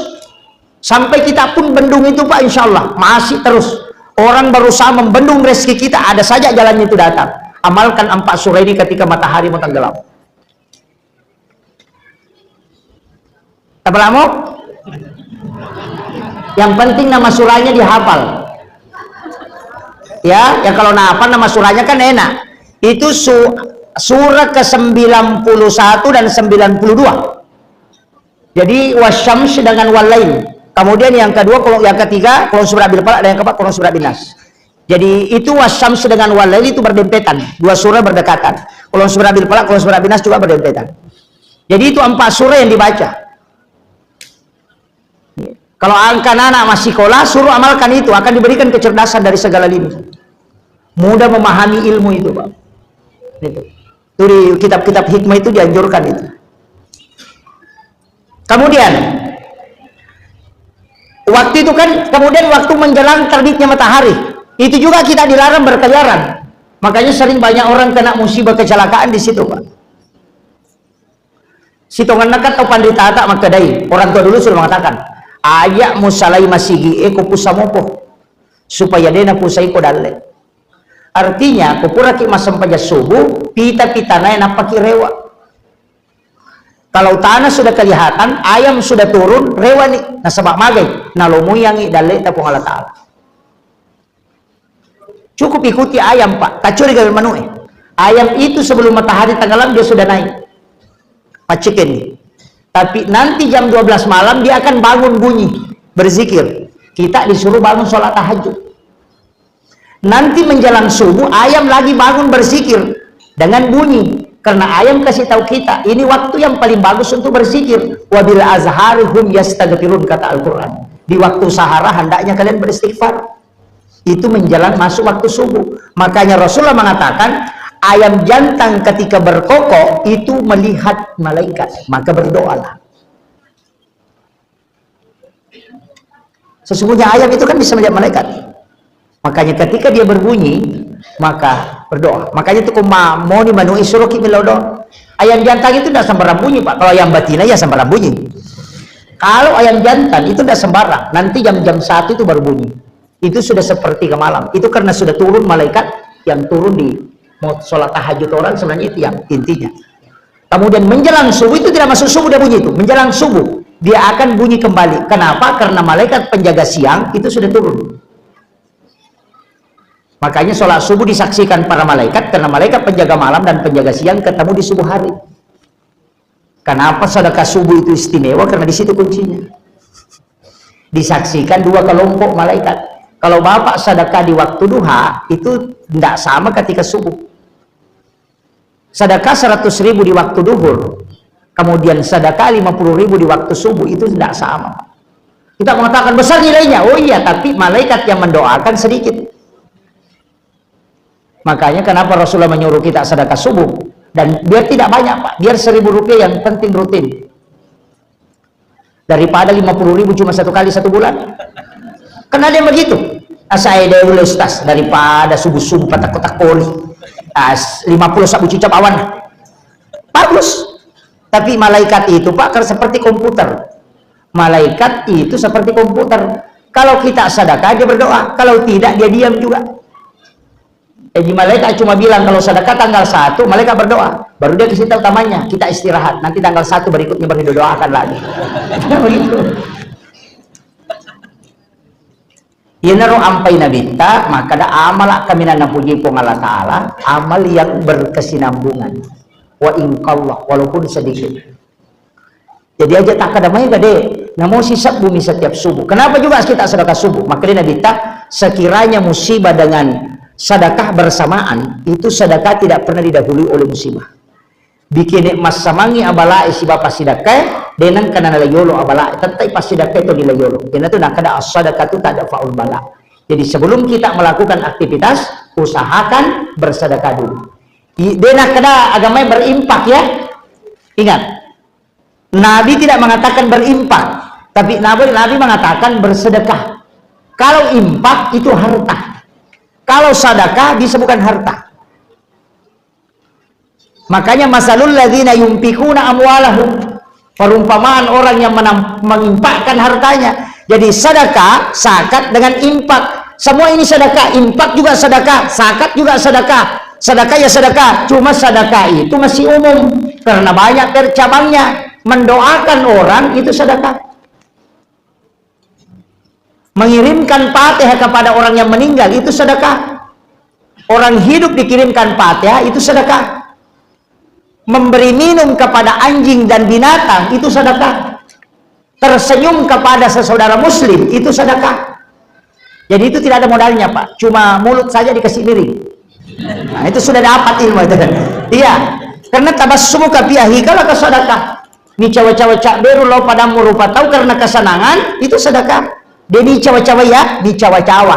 Sampai kita pun bendung itu, Pak, insya Allah, masih terus. Orang berusaha membendung rezeki kita, ada saja jalannya itu datang. Amalkan empat surah ini ketika matahari mau tenggelam. Tapalamo? Yang penting nama surahnya dihafal. Ya, ya kalau nahafal nama surahnya kan enak. Itu su-, surah ke sembilan puluh satu dan sembilan puluh dua. Jadi, wasyams dengan walail. Kemudian yang kedua, kalau yang ketiga, qul a'udzu birabbil falaq, dan yang keempat, qul a'udzu birabbin nas. Jadi, itu wasyams dengan walail itu berdempetan. Dua surah berdekatan. Qul a'udzu birabbil falaq, qul a'udzu birabbin nas juga berdempetan. Jadi, itu empat surah yang dibaca. Kalau anak-anak masih sekolah, suruh amalkan itu, akan diberikan kecerdasan dari segala lini. Mudah memahami ilmu itu, Pak. Itu. Itu di kitab-kitab hikmah itu dianjurkan itu. Kemudian, waktu itu kan, kemudian waktu menjelang terbitnya matahari, itu juga kita dilarang berkeliaran. Makanya sering banyak orang kena musibah kecelakaan di situ, Pak. Sitongenna kan tau panritata makkedai, orang tua dulu sudah mengatakan, "Aja musalai masigi e ko pusa mopo, supaya de napusai ko dalle." Artinya, ko puraki massempajang subuh, pita-pitanae nappaki rewa. Kalau tanah sudah kelihatan, ayam sudah turun, rewani. Nasaba magai? Nalomoiyangi dalleta Puang Allah Ta'ala. Cukup ikuti ayam, Pak. Tacuri gawe manu'e. Ayam itu sebelum matahari tenggelam, dia sudah naik. Paccekeni. Tapi nanti jam dua belas malam, dia akan bangun bunyi, berzikir. Kita disuruh bangun sholat tahajud. Nanti menjelang subuh, ayam lagi bangun berzikir dengan bunyi. Karena ayam kasih tahu kita, ini waktu yang paling bagus untuk berzikir. "Wabil azhari hum yastaghfirun," kata Al-Quran. Di waktu sahara, hendaknya kalian beristighfar. Itu menjelang masuk waktu subuh. Makanya Rasulullah mengatakan, ayam jantan ketika berkokok itu melihat malaikat. Maka berdoalah. Sesungguhnya ayam itu kan bisa melihat malaikat. Makanya ketika dia berbunyi, maka berdoa. Makanya itu kuma moni manu'i suruh ki melo doa. Ayam jantan itu tidak sembarang bunyi, Pak. Kalau ayam betina ya sembarang bunyi. Kalau ayam jantan itu tidak sembarang. Nanti jam-jam satu itu baru bunyi. Itu sudah sepertiga malam. Itu karena sudah turun malaikat yang turun di mau sholat tahajud orang, sebenarnya itu yang intinya. Kemudian menjelang subuh, itu tidak masuk subuh dia bunyi itu. Menjelang subuh, dia akan bunyi kembali. Kenapa? Karena malaikat penjaga siang itu sudah turun. Makanya sholat subuh disaksikan para malaikat, karena malaikat penjaga malam dan penjaga siang ketemu di subuh hari. Kenapa sedekah subuh itu istimewa? Karena di situ kuncinya. Disaksikan dua kelompok malaikat. Kalau Bapak sedekah di waktu duha, itu tidak sama ketika subuh. Sedekah seratus ribu di waktu duhur, Kemudian sedekah lima puluh ribu di waktu subuh, itu tidak sama. Kita mengatakan besar nilainya. Oh iya, tapi malaikat yang mendoakan sedikit. Makanya kenapa Rasulullah menyuruh kita sedekah subuh? Dan biar tidak banyak, Pak. Biar seribu rupiah, yang penting rutin. Daripada lima puluh ribu cuma satu kali satu bulan. Kan ada yang begitu. Asa ede dulu, Ustaz, daripada subuh-subuh patakko-takkoli. As, lima puluh sabu cicap awan. Bagus. Tapi malaikat itu, Pak, kan seperti komputer. Malaikat itu seperti komputer. Kalau kita sedekah, dia berdoa. Kalau tidak, dia diam juga. Jadi malaikat cuma bilang kalau sedekah tanggal satu, malaikat berdoa. Baru dia kasih tahu tamannya, kita istirahat. Nanti tanggal satu berikutnya baru didoakan lagi. Begitu. Iyanaro ampai Nabitta, makkeda amala kaminang napuji Puang Allah Ta'ala, amal yang berkesinambungan. Wa in qalla, walaupun sedikit. Jadi aja takkeda maega de, namo sisebbu mi setiap subuh. Kenapa juga kita sedekah subuh? Makanya Nabitta, sekiranya musibah dengan sedekah bersamaan, itu sedekah tidak pernah didahului oleh musibah. Bikene massamangi abalae sibawa passidakkae, de nengka nalai yolo abalae, tettai passidakkae to nilai yolo. Iyanatu nakkeda as-sadaqatu tadfa'ul bala. Jadi sebelum kita melakukan aktivitas, usahakan bersedekah dulu. I-, de nakkeda agamae berimpak ya. Ingat, Nabi tidak mengatakan berimpak, tapi Nabi, Nabi mengatakan bersedekah. Kalau impak itu harta. Kalau sedekah bisa bukan harta. Makanya masalul ladzina yunfikuna amwalahum, perumpamaan orang yang menam-, menginfakkan hartanya. Jadi sedekah, zakat dengan infak. Semua ini sedekah, infak juga sedekah, zakat juga sedekah. Sedekah ya sedekah, cuma sedekah itu masih umum karena banyak per-, cabangnya. Mendoakan orang itu sedekah. Mengirimkan Fatihah kepada orang yang meninggal itu sedekah. Orang hidup dikirimkan Fatihah itu sedekah. Memberi minum kepada anjing dan binatang itu sedekah. Tersenyum kepada sesaudara muslim itu sedekah. Jadi itu tidak ada modalnya, Pak. Cuma mulut saja dikasih miring. Nah, itu sudah dapat ilmu itu. Iya. Karena tabassumuka fi akhika laka sadaqah. Nicawa-cawa cabberu lao padammu rupa tau karena kesenangan, itu sedekah. De nicawa-cawa ya, dicawa-cawa.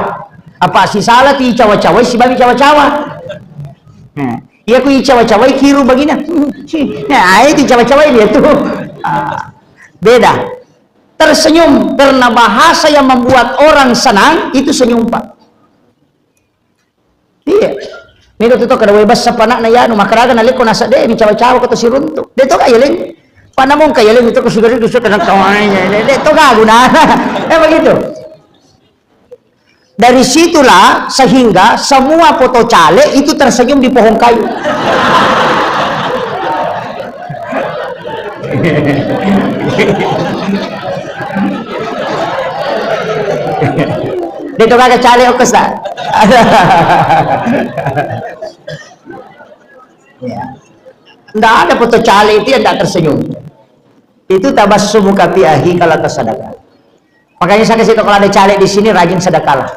Apa sisala ti cawa-cawa, sibawa cawa-cawa. Nah, iya ku icawa-cawa kiru bagina. Nah, itu cawa-cawa dia tuh. Ah, beda. Tersenyum karena bahasa yang membuat orang senang, itu senyum, Pak. Iya. Mega tu to kada wae bassa panakna yanu, makkaraga nalekko nasadde mi cawa-cawa ko to siruntu. De to ka yeleng. Panamong ka yeleng itu ko sigari dusu kada kawanya. De, de to ka gunana. Eh begitu. Dari situlah sehingga semua foto caleg itu tersenyum di pohon kayu. De to gaga caleg okko sa. Ya. Ndak ada foto caleg itu yang ndak tersenyum. Itu tabassumuka fi akhika laka sadaqah. Makanya saya kasih tahu kalau ada caleg di sini rajin sedekahlah.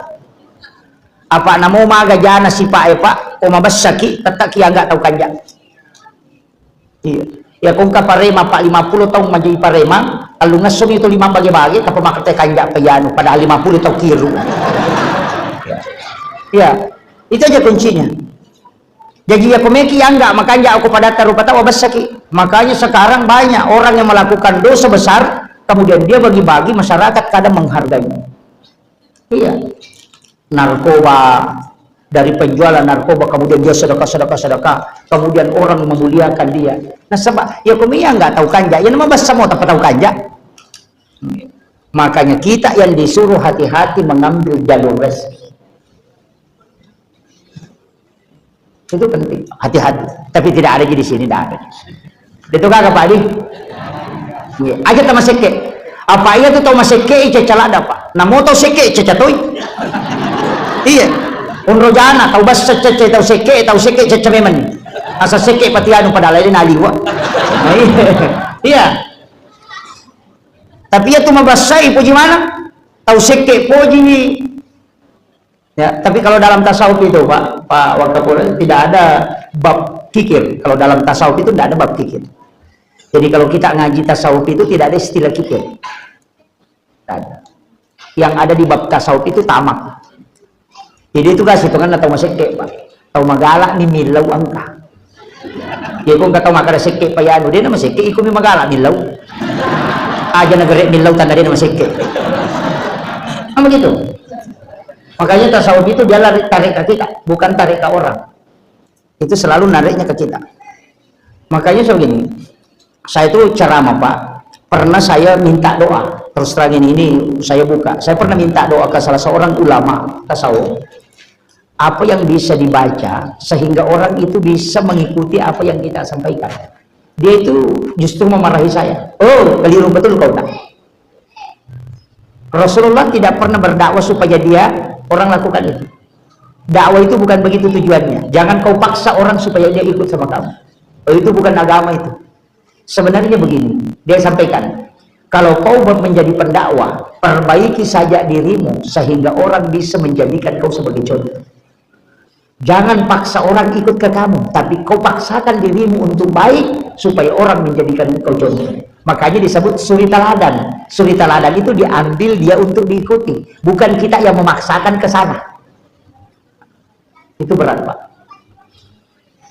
Apa namo maga jana sipa e, Pak, ko mabessaki, tetap ki angga tau kanja. Iya. Ya, ko engka parema, Pak, lima puluh tahun menjadi parema, tellungesso mi itu lima bage-bage, kapa makete kanja payanu, padahal lima puluh tahun kiru. Iya. Itu aja kuncinya. Jadi, ya, ko meki angga makanja ko padatta rupa tau, bessaki. Makanya sekarang banyak orang yang melakukan dosa besar, kemudian dia bagi-bagi, masyarakat kadang menghargainya. Iya. Narkoba, dari penjualan narkoba, kemudian dia sedekah, sedekah, sedekah, kemudian orang memuliakan dia. Nasaba, ya, ko mi angga tau kanja, ya, nama bessa mo tappa tau kanja. Makanya kita yang disuruh hati-hati mengambil jalur rezeki. Itu penting, hati-hati. Tapi tidak ada di sini, tidak ada. Itu kagak, Pak Adi? Iya. Aja tama sekke. Apa iya tu tau masekke, ica calada, Pak. Namo tau sekke, caca toi. Iya. Onro jana, tau bassa caca, tau sekke, tau sekke caca memang. Asa sekke patianu pada lain aliwa. Nah, iya. Iya. Tapi iya tu mabassai, puji mana? Tau sekke, puji. Ya, tapi kalau dalam tasawuf itu, Pak, Pak Wakapolres, tidak ada bab kikir. Kalau dalam tasawuf itu tidak ada bab kikir. Jadi kalau kita ngaji tasawuf itu tidak ada istilah kikir. Tidak ada. Yang ada di bab tasawuf itu tamak. Jadi itu kan sitonganna tau masekke, Pak. Tau magalak ni millau engka. Jadi kok engka tau makkada sekke pa anu, de na masekke, iko mi magalak millau. Aja na gere millau tanda de na masekke. Kan begitu. Makanya tasawuf itu dia lari, tarik ke kita, bukan tarik ke orang. Itu selalu nariknya ke kita. Makanya saya begini, saya itu ceramah, Pak, pernah saya minta doa, terus terang ini, ini saya buka, saya pernah minta doa ke salah seorang ulama tasawuf, apa yang bisa dibaca sehingga orang itu bisa mengikuti apa yang kita sampaikan. Dia itu justru memarahi saya. Oh, keliru betul kau, nak. Rasulullah tidak pernah berdakwah supaya dia, orang lakukan itu. Dakwah itu bukan begitu tujuannya. Jangan kau paksa orang supaya dia ikut sama kamu. Oh, itu bukan agama itu. Sebenarnya begini, dia sampaikan, kalau kau ber-, menjadi pendakwah, perbaiki saja dirimu sehingga orang bisa menjadikan kau sebagai contoh. Jangan paksa orang ikut ke kamu, tapi kau paksakan dirimu untuk baik supaya orang menjadikan engkau contoh. Makanya disebut suri teladan. Suri teladan itu diambil dia untuk diikuti, bukan kita yang memaksakan ke sana. Itu berat, Pak.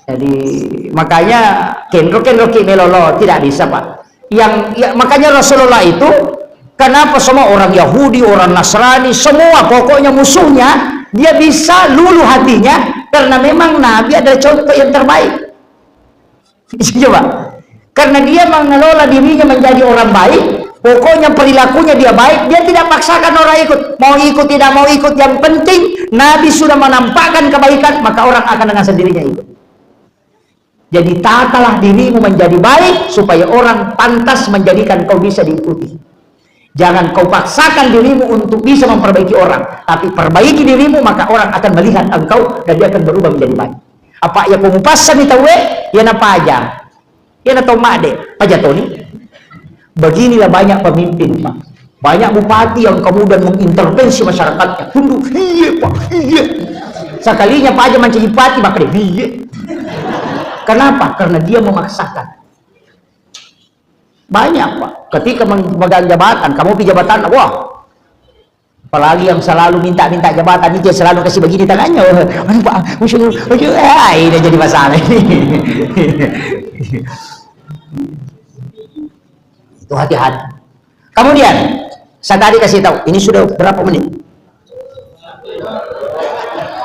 Jadi, makanya kenro-kenro ki melolo, tidak bisa, Pak. Yang, ya, makanya Rasulullah itu, kenapa semua orang Yahudi, orang Nasrani, semua pokoknya musuhnya, dia bisa luluh hatinya, karena memang Nabi adalah contoh yang terbaik. Coba. Karena dia mengelola dirinya menjadi orang baik, pokoknya perilakunya dia baik, dia tidak paksakan orang ikut. Mau ikut, tidak mau ikut, yang penting Nabi sudah menampakkan kebaikan, maka orang akan dengan sendirinya ikut. Jadi tatalah dirimu menjadi baik supaya orang pantas menjadikan kau bisa diikuti. Jangan kau paksakan dirimu untuk bisa memperbaiki orang, tapi perbaiki dirimu, maka orang akan melihat engkau dan dia akan berubah menjadi baik. Apa iya ko mupassani tauwe, iya napaja. Iya na tau madde, paja toni. Beginilah banyak pemimpin, Pak. Banyak bupati yang kemudian mengintervensi masyarakatnya. Tunduk, "Iye, Pak, iye." Sekalinya paja mancaji bupati, maka dia, "Iye." Kenapa? Karena dia memaksakan. Banyak, Pak. Ketika meng-, megang jabatan, kamu pi jabatan, wah. Apalagi yang selalu minta-minta jabatan itu, yang selalu kasih begini tangannya. "Aduh, Pak, usul, usul." Ah, ini jadi masalah ini. Itu hati-hati. Kemudian, saya tadi kasih tahu, ini sudah berapa menit?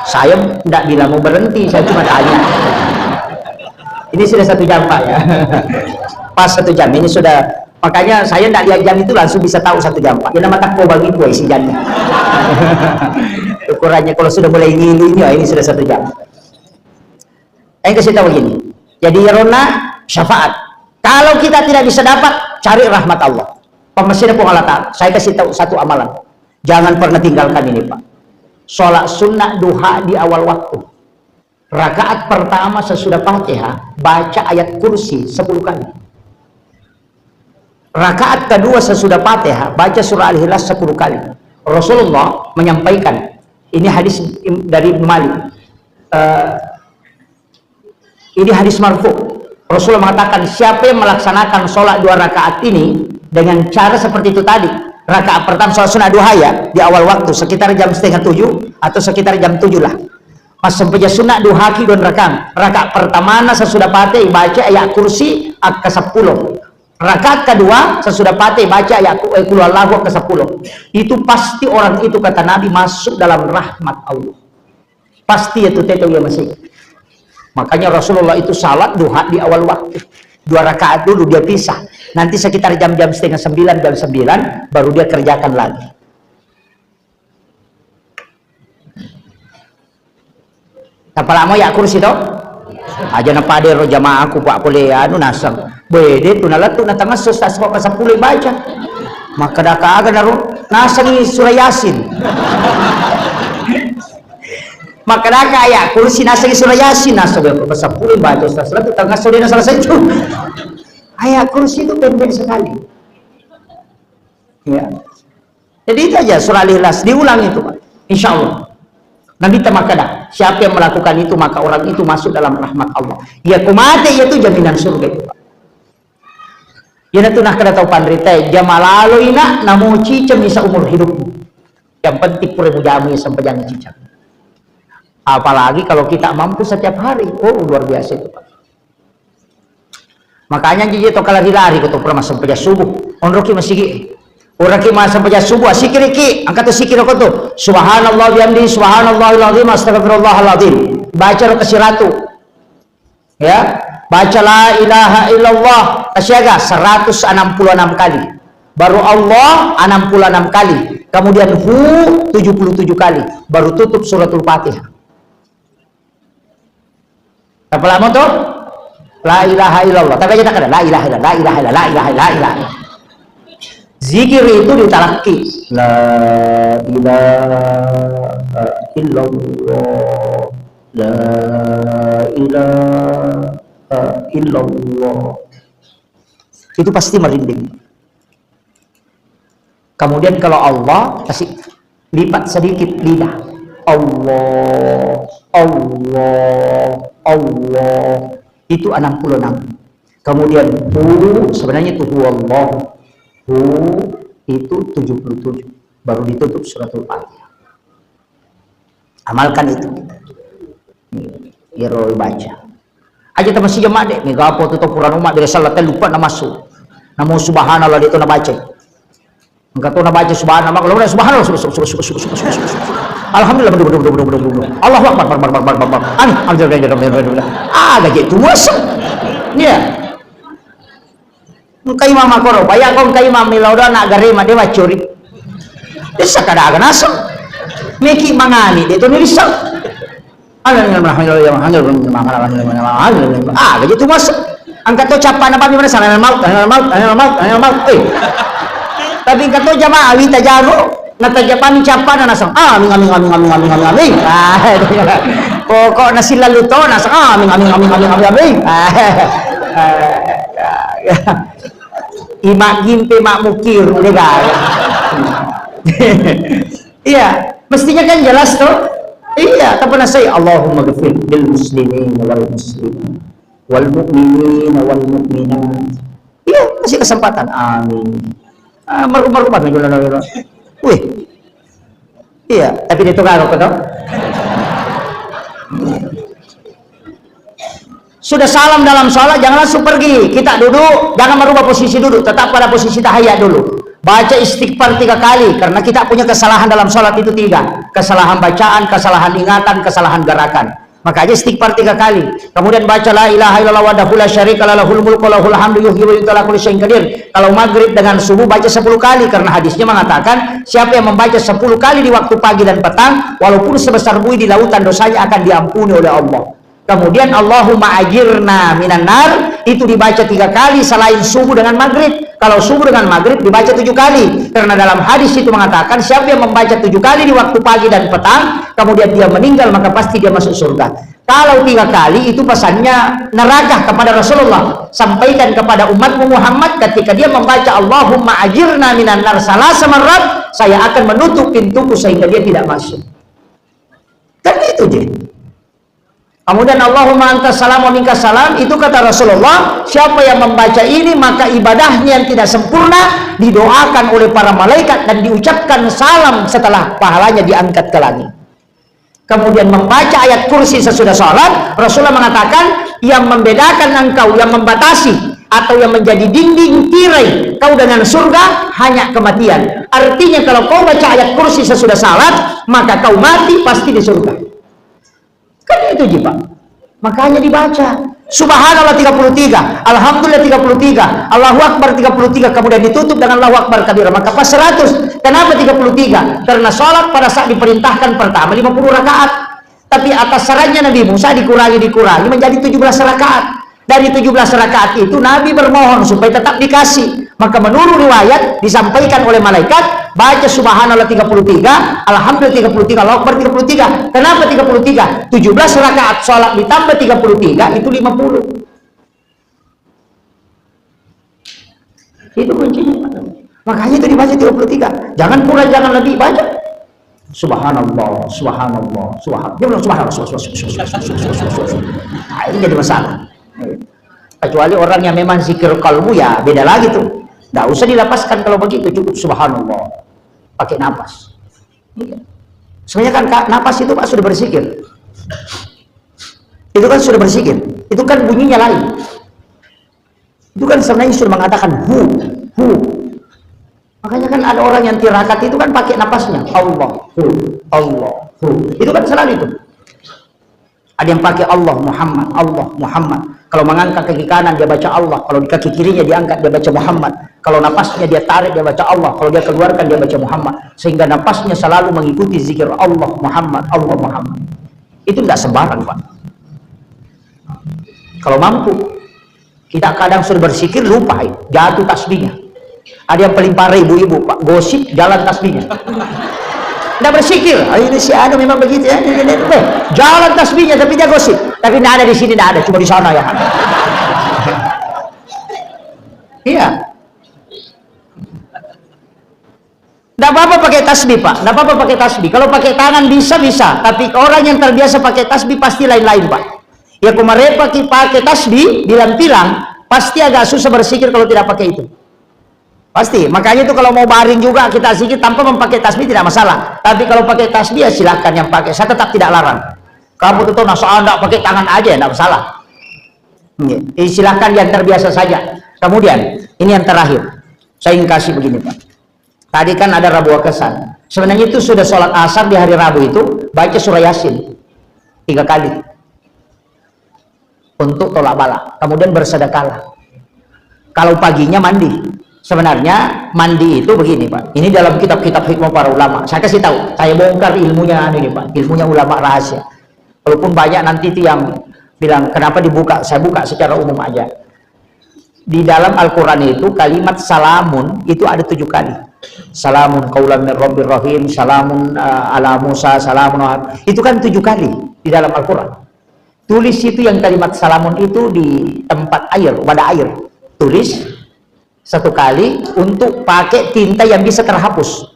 Saya ndak bilang mau berhenti, saya cuma tanya. Ini sudah satu jam, Pak, ya. Pas satu jam, ini sudah, makanya saya ndak lihat jam itu langsung bisa tahu satu jam, Pak. Ya, nama takko bagi gua isi jamnya. Ukurannya kalau sudah mulai ngilu ini, oh, ini sudah satu jam. Saya kasih tahu gini. Jadi, irona syafaat. Kalau kita tidak bisa dapat, cari rahmat Allah. Pammasena Puang Allah Ta'ala. Saya kasih tahu satu amalan. Jangan pernah tinggalkan ini, Pak. Sholat sunnah duha di awal waktu. Rakaat pertama sesudah Fatihah, baca ayat kursi sepuluh kali. Rakaat kedua sesudah Fatihah, baca surah Al-Ikhlas sepuluh kali. Rasulullah menyampaikan, ini hadis im-, dari Ibnu Malik. Eh, ini hadis marfu. Rasulullah mengatakan, "Siapa yang melaksanakan sholat dua rakaat ini dengan cara seperti itu tadi, rakaat pertama sholat sunnah duha ya, di awal waktu, sekitar jam setengah tujuh atau sekitar jam tujuh lah. Massempajang sunnah duhaki dua rakaat. Rakaat pertamana sesudah Fatihah baca ayat kursi akka sepuluh. Rakaat kedua sesudah Fatihah baca ayat ku-, eh, Qul Huwallahu akka sepuluh. Itu pasti orang itu," kata Nabi, "masuk dalam rahmat Allah. Pasti itu tetap dia masih." Makanya Rasulullah itu salat duha di awal waktu. Dua rakaat dulu dia pisah. Nanti sekitar jam-jam setengah sembilan, jam sembilan, baru dia kerjakan lagi. Tapalamo ya kursi to? Aja na pada ro jamaahku, Pak, pole anu naseng. Bede tu nalettu na tangesso, tas kok sepuluh baca. Makkadaka aga naro? Nasengi surah Yasin. Makkadaka ayat kursi, nasengi surah Yasin, naseng ko sepuluh baca, tas lettu tangesso de na selesai tu. Ayat kursi itu pendek sekali. Ya. Jadi itu aja surah Al-Ikhlas, diulang itu, Pak. Insya Allah. Nabi ta makkada, siapa yang melakukan itu, maka orang itu masuk dalam rahmat Allah. Ya, ko mate itu jaminan surga itu, Pak. Iyanatu nakkeda tau panritae, jama laloi nak, namo ciceng mi saumur hidupmu. Yang penting pura mujama sempajang ciceng. Apalagi kalau kita mampu setiap hari. Oh, luar biasa itu, Pak. Makanya jiji to kalari-lari ko to pura massempajang subuh. Onroki masigi. Uraki massempajang subuh, asikiriki. Angkat to sikir ko to. Subhanallah bihamdi, subhanallahil azim, astagfirullahalazim. Baca ro kasiratu. Ya, baca la ilaha illallah kasiaga seratus enam puluh enam kali. Baru Allah enam puluh enam kali. Kemudian hu tujuh puluh tujuh kali. Baru tutup suratul Fatihah. Apa lama tuh? La ilaha illallah. Tapi aja tak ada. La ilaha illallah. La ilaha illallah. La ilaha illallah. La ilaha illallah. Zikir itu ditalakki. La ilaha illallah. La ilaha illallah. Itu pasti merinding. Kemudian kalau Allah, kasih lipat sedikit lidah. Allah, Allah, Allah. Itu enam puluh enam. Kemudian hu, sebenarnya itu huwallah. Hu itu tujuh puluh tujuh. Baru ditutup suratul Fatihah. Amalkan itu. Iro baca. Aja tamasija madde, mega apa tu pura numa dari salat lupa na masuk. Namun subhanallah itu na baca. Engka to na baca subhanallah, kalau na subhanallah, sub-, sub-, sub-, sub-, sub-, sub-, sub-, sub-, sub-, alhamdulillah, bedu, bedu, bedu, bedu, bedu, bedu. Allahu akbar, akbar, akbar, akbar, akbar. Ani, alhamdulillah, alhamdulillah, alhamdulillah. Ah, gaji tua sih. Iya. Engka imam makkoro, baya ko engka imam millau do anak garema de maccuri. Dessa kadaga naseng. Meki mangani de to nirisseng. Ah, gaji tu mas. Angka to cappana bami mana sana maut, sana maut, sana maut, sana maut. Eh. Tapi engka to jamaah wita jaru. Natajapani cappana naseng, "Amin, amin, amin, amin, amin, amin, amin." Ah, pokokna silalu to naseng, "Amin, amin, amin, amin, amin, amin." Ah, ima gimpe mak mukir, udah gak? Iya, mestinya kan jelas tuh. Iya, tapi nasai, "Allahumma ghfir lil muslimin wal muslimin." Wal mu'minina wal mu'minat. Iya, kasih kesempatan. Amin. Ah, merubah-rubah. Wih. Iya, tapi dia tukar apa tuh? Sudah salam dalam sholat, jangan langsung pergi. Kita duduk, jangan merubah posisi duduk. Tetap pada posisi tahiyat dulu. Baca istighfar tiga kali, karena kita punya kesalahan dalam sholat itu tiga. Kesalahan bacaan, kesalahan ingatan, kesalahan gerakan. Maka aja istighfar tiga kali. Kemudian baca la ilaha illallah wahdahu la syarika lah, lahul mulku wa lahul hamdu, yuhyi wa yumiitu wa huwa ala kulli syai'in qadir. Kalau maghrib dengan subuh baca sepuluh kali, karena hadisnya mengatakan siapa yang membaca sepuluh kali di waktu pagi dan petang, walaupun sebesar buih di lautan, dosanya akan diampuni oleh Allah. Kemudian Allahumma ajirna minan nar itu dibaca tiga kali selain subuh dengan maghrib. Kalau subuh dengan maghrib dibaca tujuh kali, karena dalam hadis itu mengatakan siapa yang membaca tujuh kali di waktu pagi dan petang, kemudian dia meninggal, maka pasti dia masuk surga. Kalau tiga kali, itu pesannya neraka kepada Rasulullah. Sampaikan kepada umatmu Muhammad, ketika dia membaca Allahumma ajirna minan nar salasa marrat, saya akan menutup pintuku sehingga dia tidak masuk. Kan itu je. Kemudian Allahumma antas salam wa minkas salam, itu kata Rasulullah, siapa yang membaca ini maka ibadahnya yang tidak sempurna didoakan oleh para malaikat dan diucapkan salam setelah pahalanya diangkat ke langit. Kemudian membaca ayat kursi sesudah sholat, Rasulullah mengatakan, yang membedakan engkau, yang membatasi, atau yang menjadi dinding tirai kau dengan surga, hanya kematian. Artinya, kalau kau baca ayat kursi sesudah sholat, maka kau mati pasti di surga. Kan itu ji, Pak. Makanya dibaca. Subhanallah tiga puluh tiga, Alhamdulillah tiga puluh tiga, Allahu Akbar tiga puluh tiga, kemudian ditutup dengan Allahu Akbar kabira, maka pas seratus. Kenapa tiga puluh tiga? Karena sholat pada saat diperintahkan pertama lima puluh rakaat. Tapi atas sarannya Nabi Musa dikurangi, dikurangi menjadi tujuh belas rakaat. Dari tujuh belas rakaat itu Nabi bermohon supaya tetap dikasih. Maka menurut riwayat disampaikan oleh malaikat, baca subhanallah tiga puluh tiga, alhamdulillah tiga puluh tiga, Allahu Akbar tiga puluh tiga. Kenapa tiga puluh tiga? Tujuh belas rakaat sholat ditambah tiga puluh tiga itu lima puluh. Itu kuncinya. Makanya itu dibaca tiga puluh tiga. Jangan kurang, jangan lebih, baca. Subhanallah, subhanallah, subhan-, dia bilang, "Subhanallah, subhanallah, subhanallah, subhanallah, subhanallah, subhanallah." Nah, ini jadi masalah. Kecuali orang yang memang zikir kalbu, ya beda lagi tuh. Nggak usah dilapaskan kalau begitu, cukup subhanallah. Pakai napas. Iya. Sebenarnya kan, Kak, napas itu, Pak, sudah berzikir. Itu kan sudah berzikir. Itu kan bunyinya lain. Itu kan sebenarnya sudah mengatakan hu, hu. Makanya kan ada orang yang tirakat itu kan pakai napasnya. Allah, hu, Allah, hu. Itu kan selalu itu. Ada yang pakai Allah Muhammad, Allah Muhammad. Kalau mengangkat kaki kanan dia baca Allah, kalau di kaki kirinya diangkat dia baca Muhammad. Kalau napasnya dia tarik dia baca Allah, kalau dia keluarkan dia baca Muhammad. Sehingga napasnya selalu mengikuti zikir Allah Muhammad, Allah Muhammad. Itu tidak sembarang, Pak. Kalau mampu, kita kadang sudah berzikir, lupa, jatuh tasbihnya. Ada yang paling parah ibu-ibu, Pak, gosip, jalan tasbihnya. Nggak berzikir. Ah, ini si anu memang begitu ya. Ini, ini, ini. Eh, jalan tasbihnya, tapi dia gosip. Tapi nggak ada di sini, nggak ada, cuma di sana ya. Iya. Nggak apa-apa pakai tasbih, Pak. Nggak apa-apa pakai tasbih. Kalau pakai tangan bisa, bisa. Tapi orang yang terbiasa pakai tasbih pasti lain-lain, Pak. Ya, kemarin pakai, pakai tasbih, bilang-bilang, pasti agak susah berzikir kalau tidak pakai itu. Pasti. Makanya itu kalau mau baring juga kita zikir tanpa memakai tasbih tidak masalah. Tapi kalau pakai tasbih, ya silakan yang pakai. Saya tetap tidak larang. Kamu tuh tahu, nah, soal nggak pakai tangan aja, nggak masalah. Iya. Eh, silakan yang terbiasa saja. Kemudian, ini yang terakhir. Saya ingin kasih begini, Pak. Tadi kan ada Rabu Wakesan. Sebenarnya itu sudah sholat asar di hari Rabu itu, baca surah Yasin tiga kali untuk tolak bala. Kemudian bersedekahlah. Kalau paginya mandi. Sebenarnya mandi itu begini, Pak. Ini dalam kitab-kitab hikmah para ulama. Saya kasih tahu, saya bongkar ilmunya anu ini, Pak. Ilmunya ulama rahasia. Walaupun banyak nanti itu yang bilang, "Kenapa dibuka?" Saya buka secara umum aja. Di dalam Al-Quran itu kalimat salamun itu ada tujuh kali. Salamun qaulan min rabbir rahim, salamun, eh, ala Musa, salamun ala-, itu kan tujuh kali di dalam Al-Quran. Tulis itu yang kalimat salamun itu di tempat air, wadah air. Tulis satu kali untuk pakai tinta yang bisa terhapus.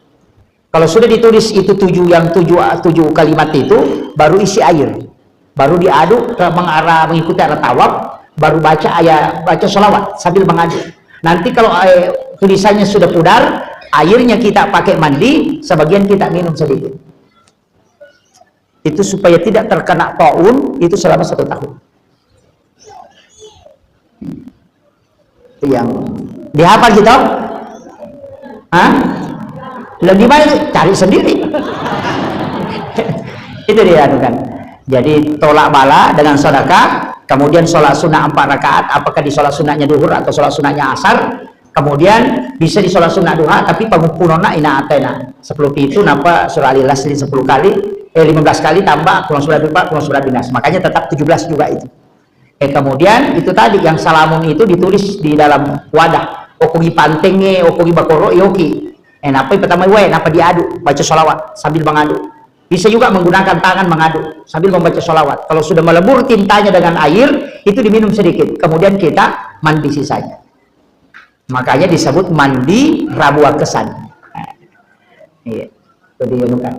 Kalau sudah ditulis itu tujuh, yang tujuh, tujuh kalimat itu, baru isi air. Baru diaduk ke mengarah, mengikuti arah tawaf, baru baca ayat, baca sholawat sambil mengaduk. Nanti kalau, eh, tulisannya sudah pudar, airnya kita pakai mandi, sebagian kita minum sedikit. Itu supaya tidak terkena taun, itu selama satu tahun. Yang dihafal gitu? Hah? Lebih baik cari sendiri. Itu dia, anu kan. Jadi, tolak bala dengan sedekah, kemudian sholat sunnah empat rakaat, apakah di sholat sunnahnya duhur atau sholat sunnahnya asar, kemudian bisa di sholat sunnah duha, tapi panguppunonna ina atena. Sepuluh pitu, napa surah Al-Ikhlas ini sepuluh kali, eh, lima belas kali tambah, kurang surah Al-Baqarah, kurang surah Al-Nas. Makanya tetap tujuh belas juga itu. Eh, kemudian itu tadi yang salamun itu ditulis di dalam wadah. Okkogi pantengnge, okkogi bakoro, yoki. Eh, napa pertama wae, napa diaduk, baca sholawat sambil mengaduk. Bisa juga menggunakan tangan mengaduk sambil membaca sholawat. Kalau sudah melebur tintanya dengan air, itu diminum sedikit. Kemudian kita mandi sisanya. Makanya disebut mandi Rabu Wakesan. Iya. Jadi, anu kan.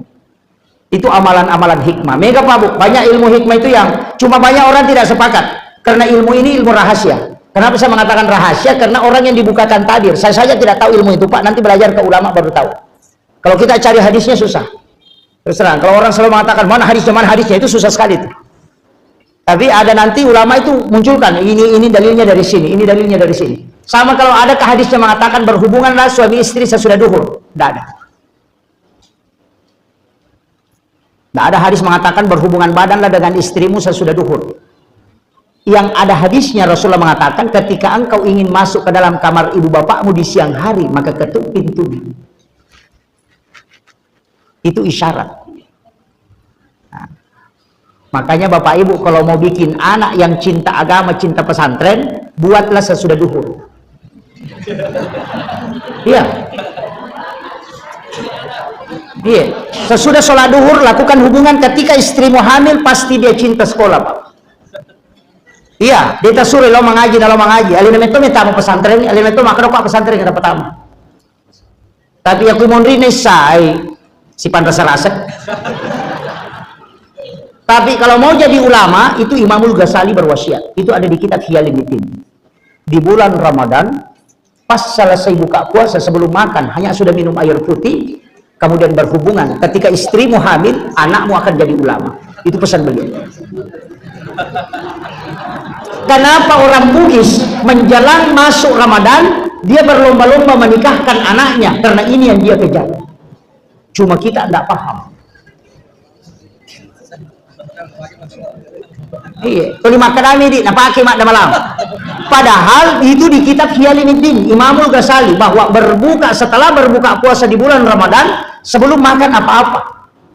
Itu amalan-amalan hikmah. Mega, Pak, Bu. Banyak ilmu hikmah itu yang cuma banyak orang tidak sepakat. Karena ilmu ini ilmu rahasia. Kenapa saya mengatakan rahasia? Karena orang yang dibukakan tabir. Saya saja tidak tahu ilmu itu, Pak. Nanti belajar ke ulama baru tahu. Kalau kita cari hadisnya susah. Terus terang, kalau orang selalu mengatakan, "Mana hadisnya, mana hadisnya?" Itu susah sekali itu. Tapi ada nanti ulama itu munculkan, ini, ini dalilnya dari sini, ini dalilnya dari sini. Sama kalau ada hadisnya mengatakan berhubunganlah suami istri sesudah duhur. Tidak ada. Tidak ada hadis mengatakan berhubungan badanlah dengan istrimu sesudah duhur. Yang ada hadisnya Rasulullah mengatakan, "Ketika engkau ingin masuk ke dalam kamar ibu bapakmu di siang hari, maka ketuk pintunya." Itu isyarat. Nah, makanya Bapak Ibu kalau mau bikin anak yang cinta agama, cinta pesantren, buatlah sesudah duhur. Iya. Iya. Sesudah sholat duhur, lakukan hubungan. Ketika istrimu hamil, pasti dia cinta sekolah, Pak. Iya, dia tak suruh lo mengaji, lo mengaji. Alina metto meta mau pesantren, alina metto makan kok pesantren kata pertama. Tapi aku mondri nesai si panrasa-rasa. Tapi kalau mau jadi ulama, itu Imamul Ghazali berwasiat. Itu ada di kitab Ihya Ulumuddin. Di bulan Ramadan, pas selesai buka puasa, sebelum makan, hanya sudah minum air putih, kemudian berhubungan. Ketika istrimu hamil, anakmu akan jadi ulama. Itu pesan beliau. Kenapa orang Bugis menjelang masuk Ramadan, dia berlomba-lomba menikahkan anaknya? Karena ini yang dia kejar. Cuma kita ndak paham. Iya, tuli makkadami di napake madda malam. Padahal itu di kitab Ihya Ulumuddin, Imamul Ghazali, bahwa berbuka, setelah berbuka puasa di bulan Ramadan, sebelum makan apa-apa,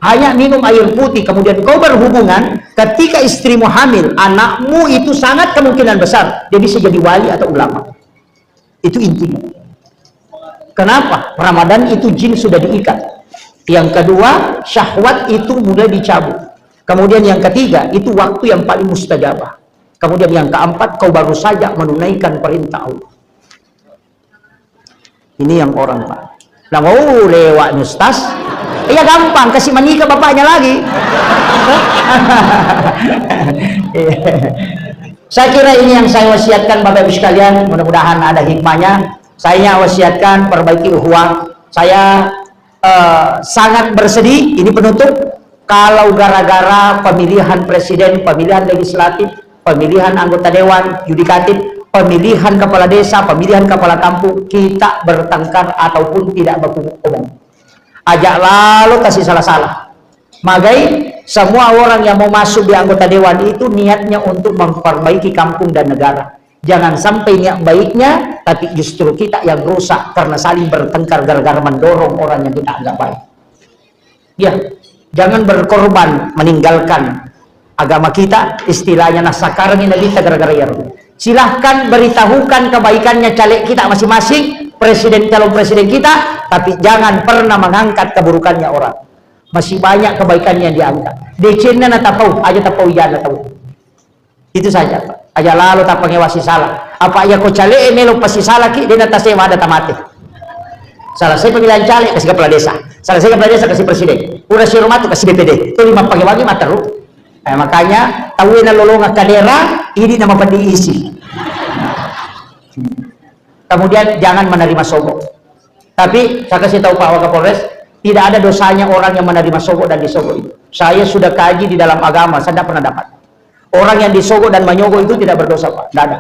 hanya minum air putih, kemudian kau berhubungan, ketika istrimu hamil, anakmu itu sangat kemungkinan besar dia bisa jadi wali atau ulama. Itu intinya. Kenapa? Ramadan itu jin sudah diikat. Yang kedua, syahwat itu mulai dicabut. Kemudian yang ketiga, itu waktu yang paling mustajabah. Kemudian yang keempat, kau baru saja menunaikan perintah Allah. Ini yang orang, Pak. Nah, oh, lewat nih, Ustaz. Iya, gampang, kasih menikah bapaknya lagi. Saya kira ini yang saya wasiatkan, Bapak Ibu sekalian, mudah-mudahan ada hikmahnya. Saya wasiatkan perbaiki ukhuwah. Saya, eh, sangat bersedih, ini penutup, kalau gara-gara pemilihan presiden, pemilihan legislatif, pemilihan anggota dewan, yudikatif, pemilihan kepala desa, pemilihan kepala kampung, kita bertengkar ataupun tidak baku omong. Aja lalo kasi salah-salah. Magai, semua orang yang mau masuk di anggota dewan itu niatnya untuk memperbaiki kampung dan negara. Jangan sampai niat baiknya, tapi justru kita yang rusak karena saling bertengkar gara-gara mendorong orang yang kita anggap baik. Ya, jangan berkorban meninggalkan agama kita, istilahnya nasakarangi Nabi kita gara-gara iyaro. Silahkan beritahukan kebaikannya caleg kita masing-masing, presiden, calon presiden kita, tapi jangan pernah mengangkat keburukannya orang. Masih banyak kebaikannya yang diangkat. Decenna natapau, aja tapau iyana tau. Itu saja, Pak. Aja lalo tapangewasi salah. Apa iya ko caleg e melo pasisalaki, de natasewa ada tamate. Salah saya pemilihan caleg, kasih kepala desa. Salah saya kepala desa, kasih presiden. Udah si rumah tuh kasih D P D. Itu lima pakai wangi materu. Eh, makanya tahu yang lolongan kadera, ini nama pedi isi. Kemudian jangan menerima sogok. Tapi saya kasih tahu Pak Wakapolres, tidak ada dosanya orang yang menerima sogok dan disogok itu. Saya sudah kaji di dalam agama, saya tidak pernah dapat. Orang yang disogok dan menyogok itu tidak berdosa, Pak. Tidak ada.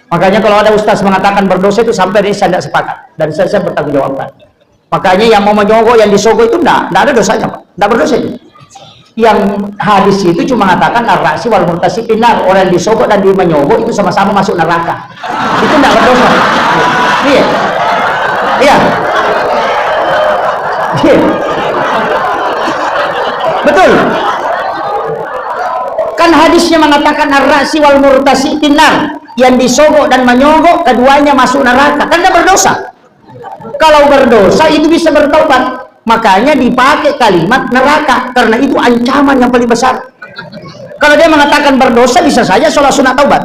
Makanya kalau ada ustaz mengatakan berdosa itu sampai ini saya tidak sepakat. Dan saya, saya bertanggung jawabkan. Makanya yang mau menyogok, yang disogok itu tidak, tidak ada dosanya, Pak. Tidak berdosa itu. Yang hadis itu cuma mengatakan ar-ra'si wal murtasi finnar. Orang yang disogok dan dia menyogok itu sama-sama masuk neraka. Itu tidak berdosa. Iya. Iya. Iya. Betul. Kan hadisnya mengatakan ar-ra'si wal murtasi finnar. Yang disogok dan menyogok keduanya masuk neraka. Kan tidak berdosa. Kalau berdosa itu bisa bertaubat. Makanya dipakai kalimat neraka karena itu ancaman yang paling besar. Kalau dia mengatakan berdosa bisa saja sholat sunat taubat.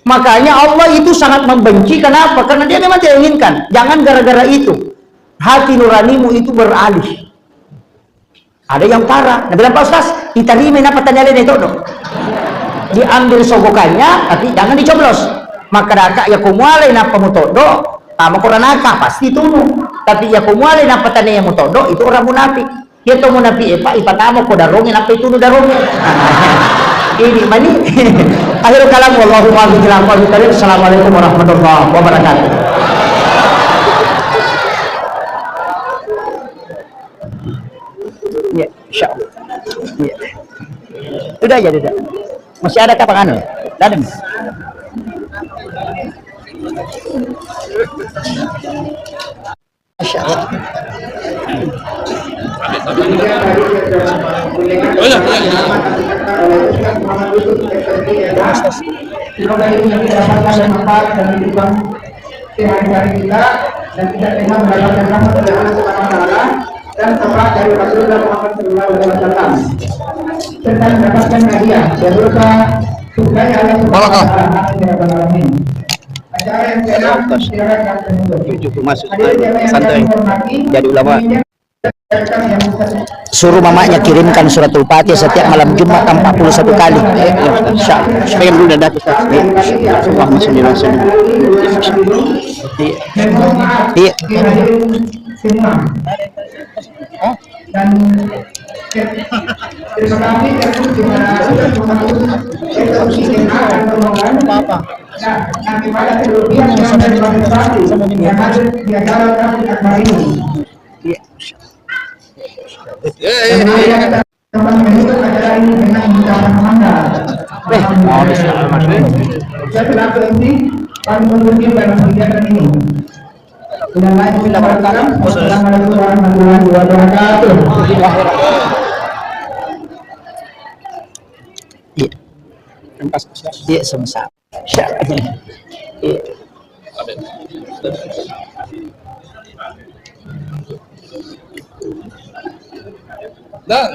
Makanya Allah itu sangat membenci. Kenapa? Karena dia memang tidak inginkan. Jangan gara-gara itu hati nuranimu itu beralih. Ada yang parah. Nabilang, "Pak Ustaz, ditarimai nappa tania alena toddo." Diambil sogokannya, tapi jangan dicoblos. Maka daka ya ko mualai nappa mutoddo, tama ko ranaka, pasti tunu. Tapi ya ko mualai nappa tania mutoddo, itu orang munafik. Ya to munafik e, Pak, ipatama ko daronge nappa itunu daronge. Ini mani. Akhirul kalam, wallahu muwaffiq ila aqwamit thariq. Assalamualaikum warahmatullahi wabarakatuh. Ya, insya Allah. Ya. Udah aja, udah. Masih ada kapan anu? Ada. Masya Allah. Oh, iya, iya, iya. Hari-hari kita dan kita terima mendapatkan rahmat dari Allah Subhanahu wa Taala dan syafaat dari Rasulullah Muhammad Sallallahu Alaihi Wasallam. Serta mendapatkan hadiah berupa surga Allah Subhanahu wa Taala. Amin ya rabbal alamin. Acara yang keenam, silakan kami tutup. Cukup masuk. Hadirin jamaah yang kami hormati, jadi ulama. Kami Suruh mamanya kirimkan suratul Fatihah setiap malam Jumat empat puluh satu kali. Iya, iya, Ustaz. Insya Allah. Saya dulu dah, Ustaz. Iya. Allahumma shalli ala sayyidina. Iya. Iya. Apa? Iya. Saya selaku M C paling penting dalam kegiatan ini. Dengan lain kita bacakan, wassalamualaikum warahmatullahi wabarakatuh. Iya. Iya, sama-sama. Nah.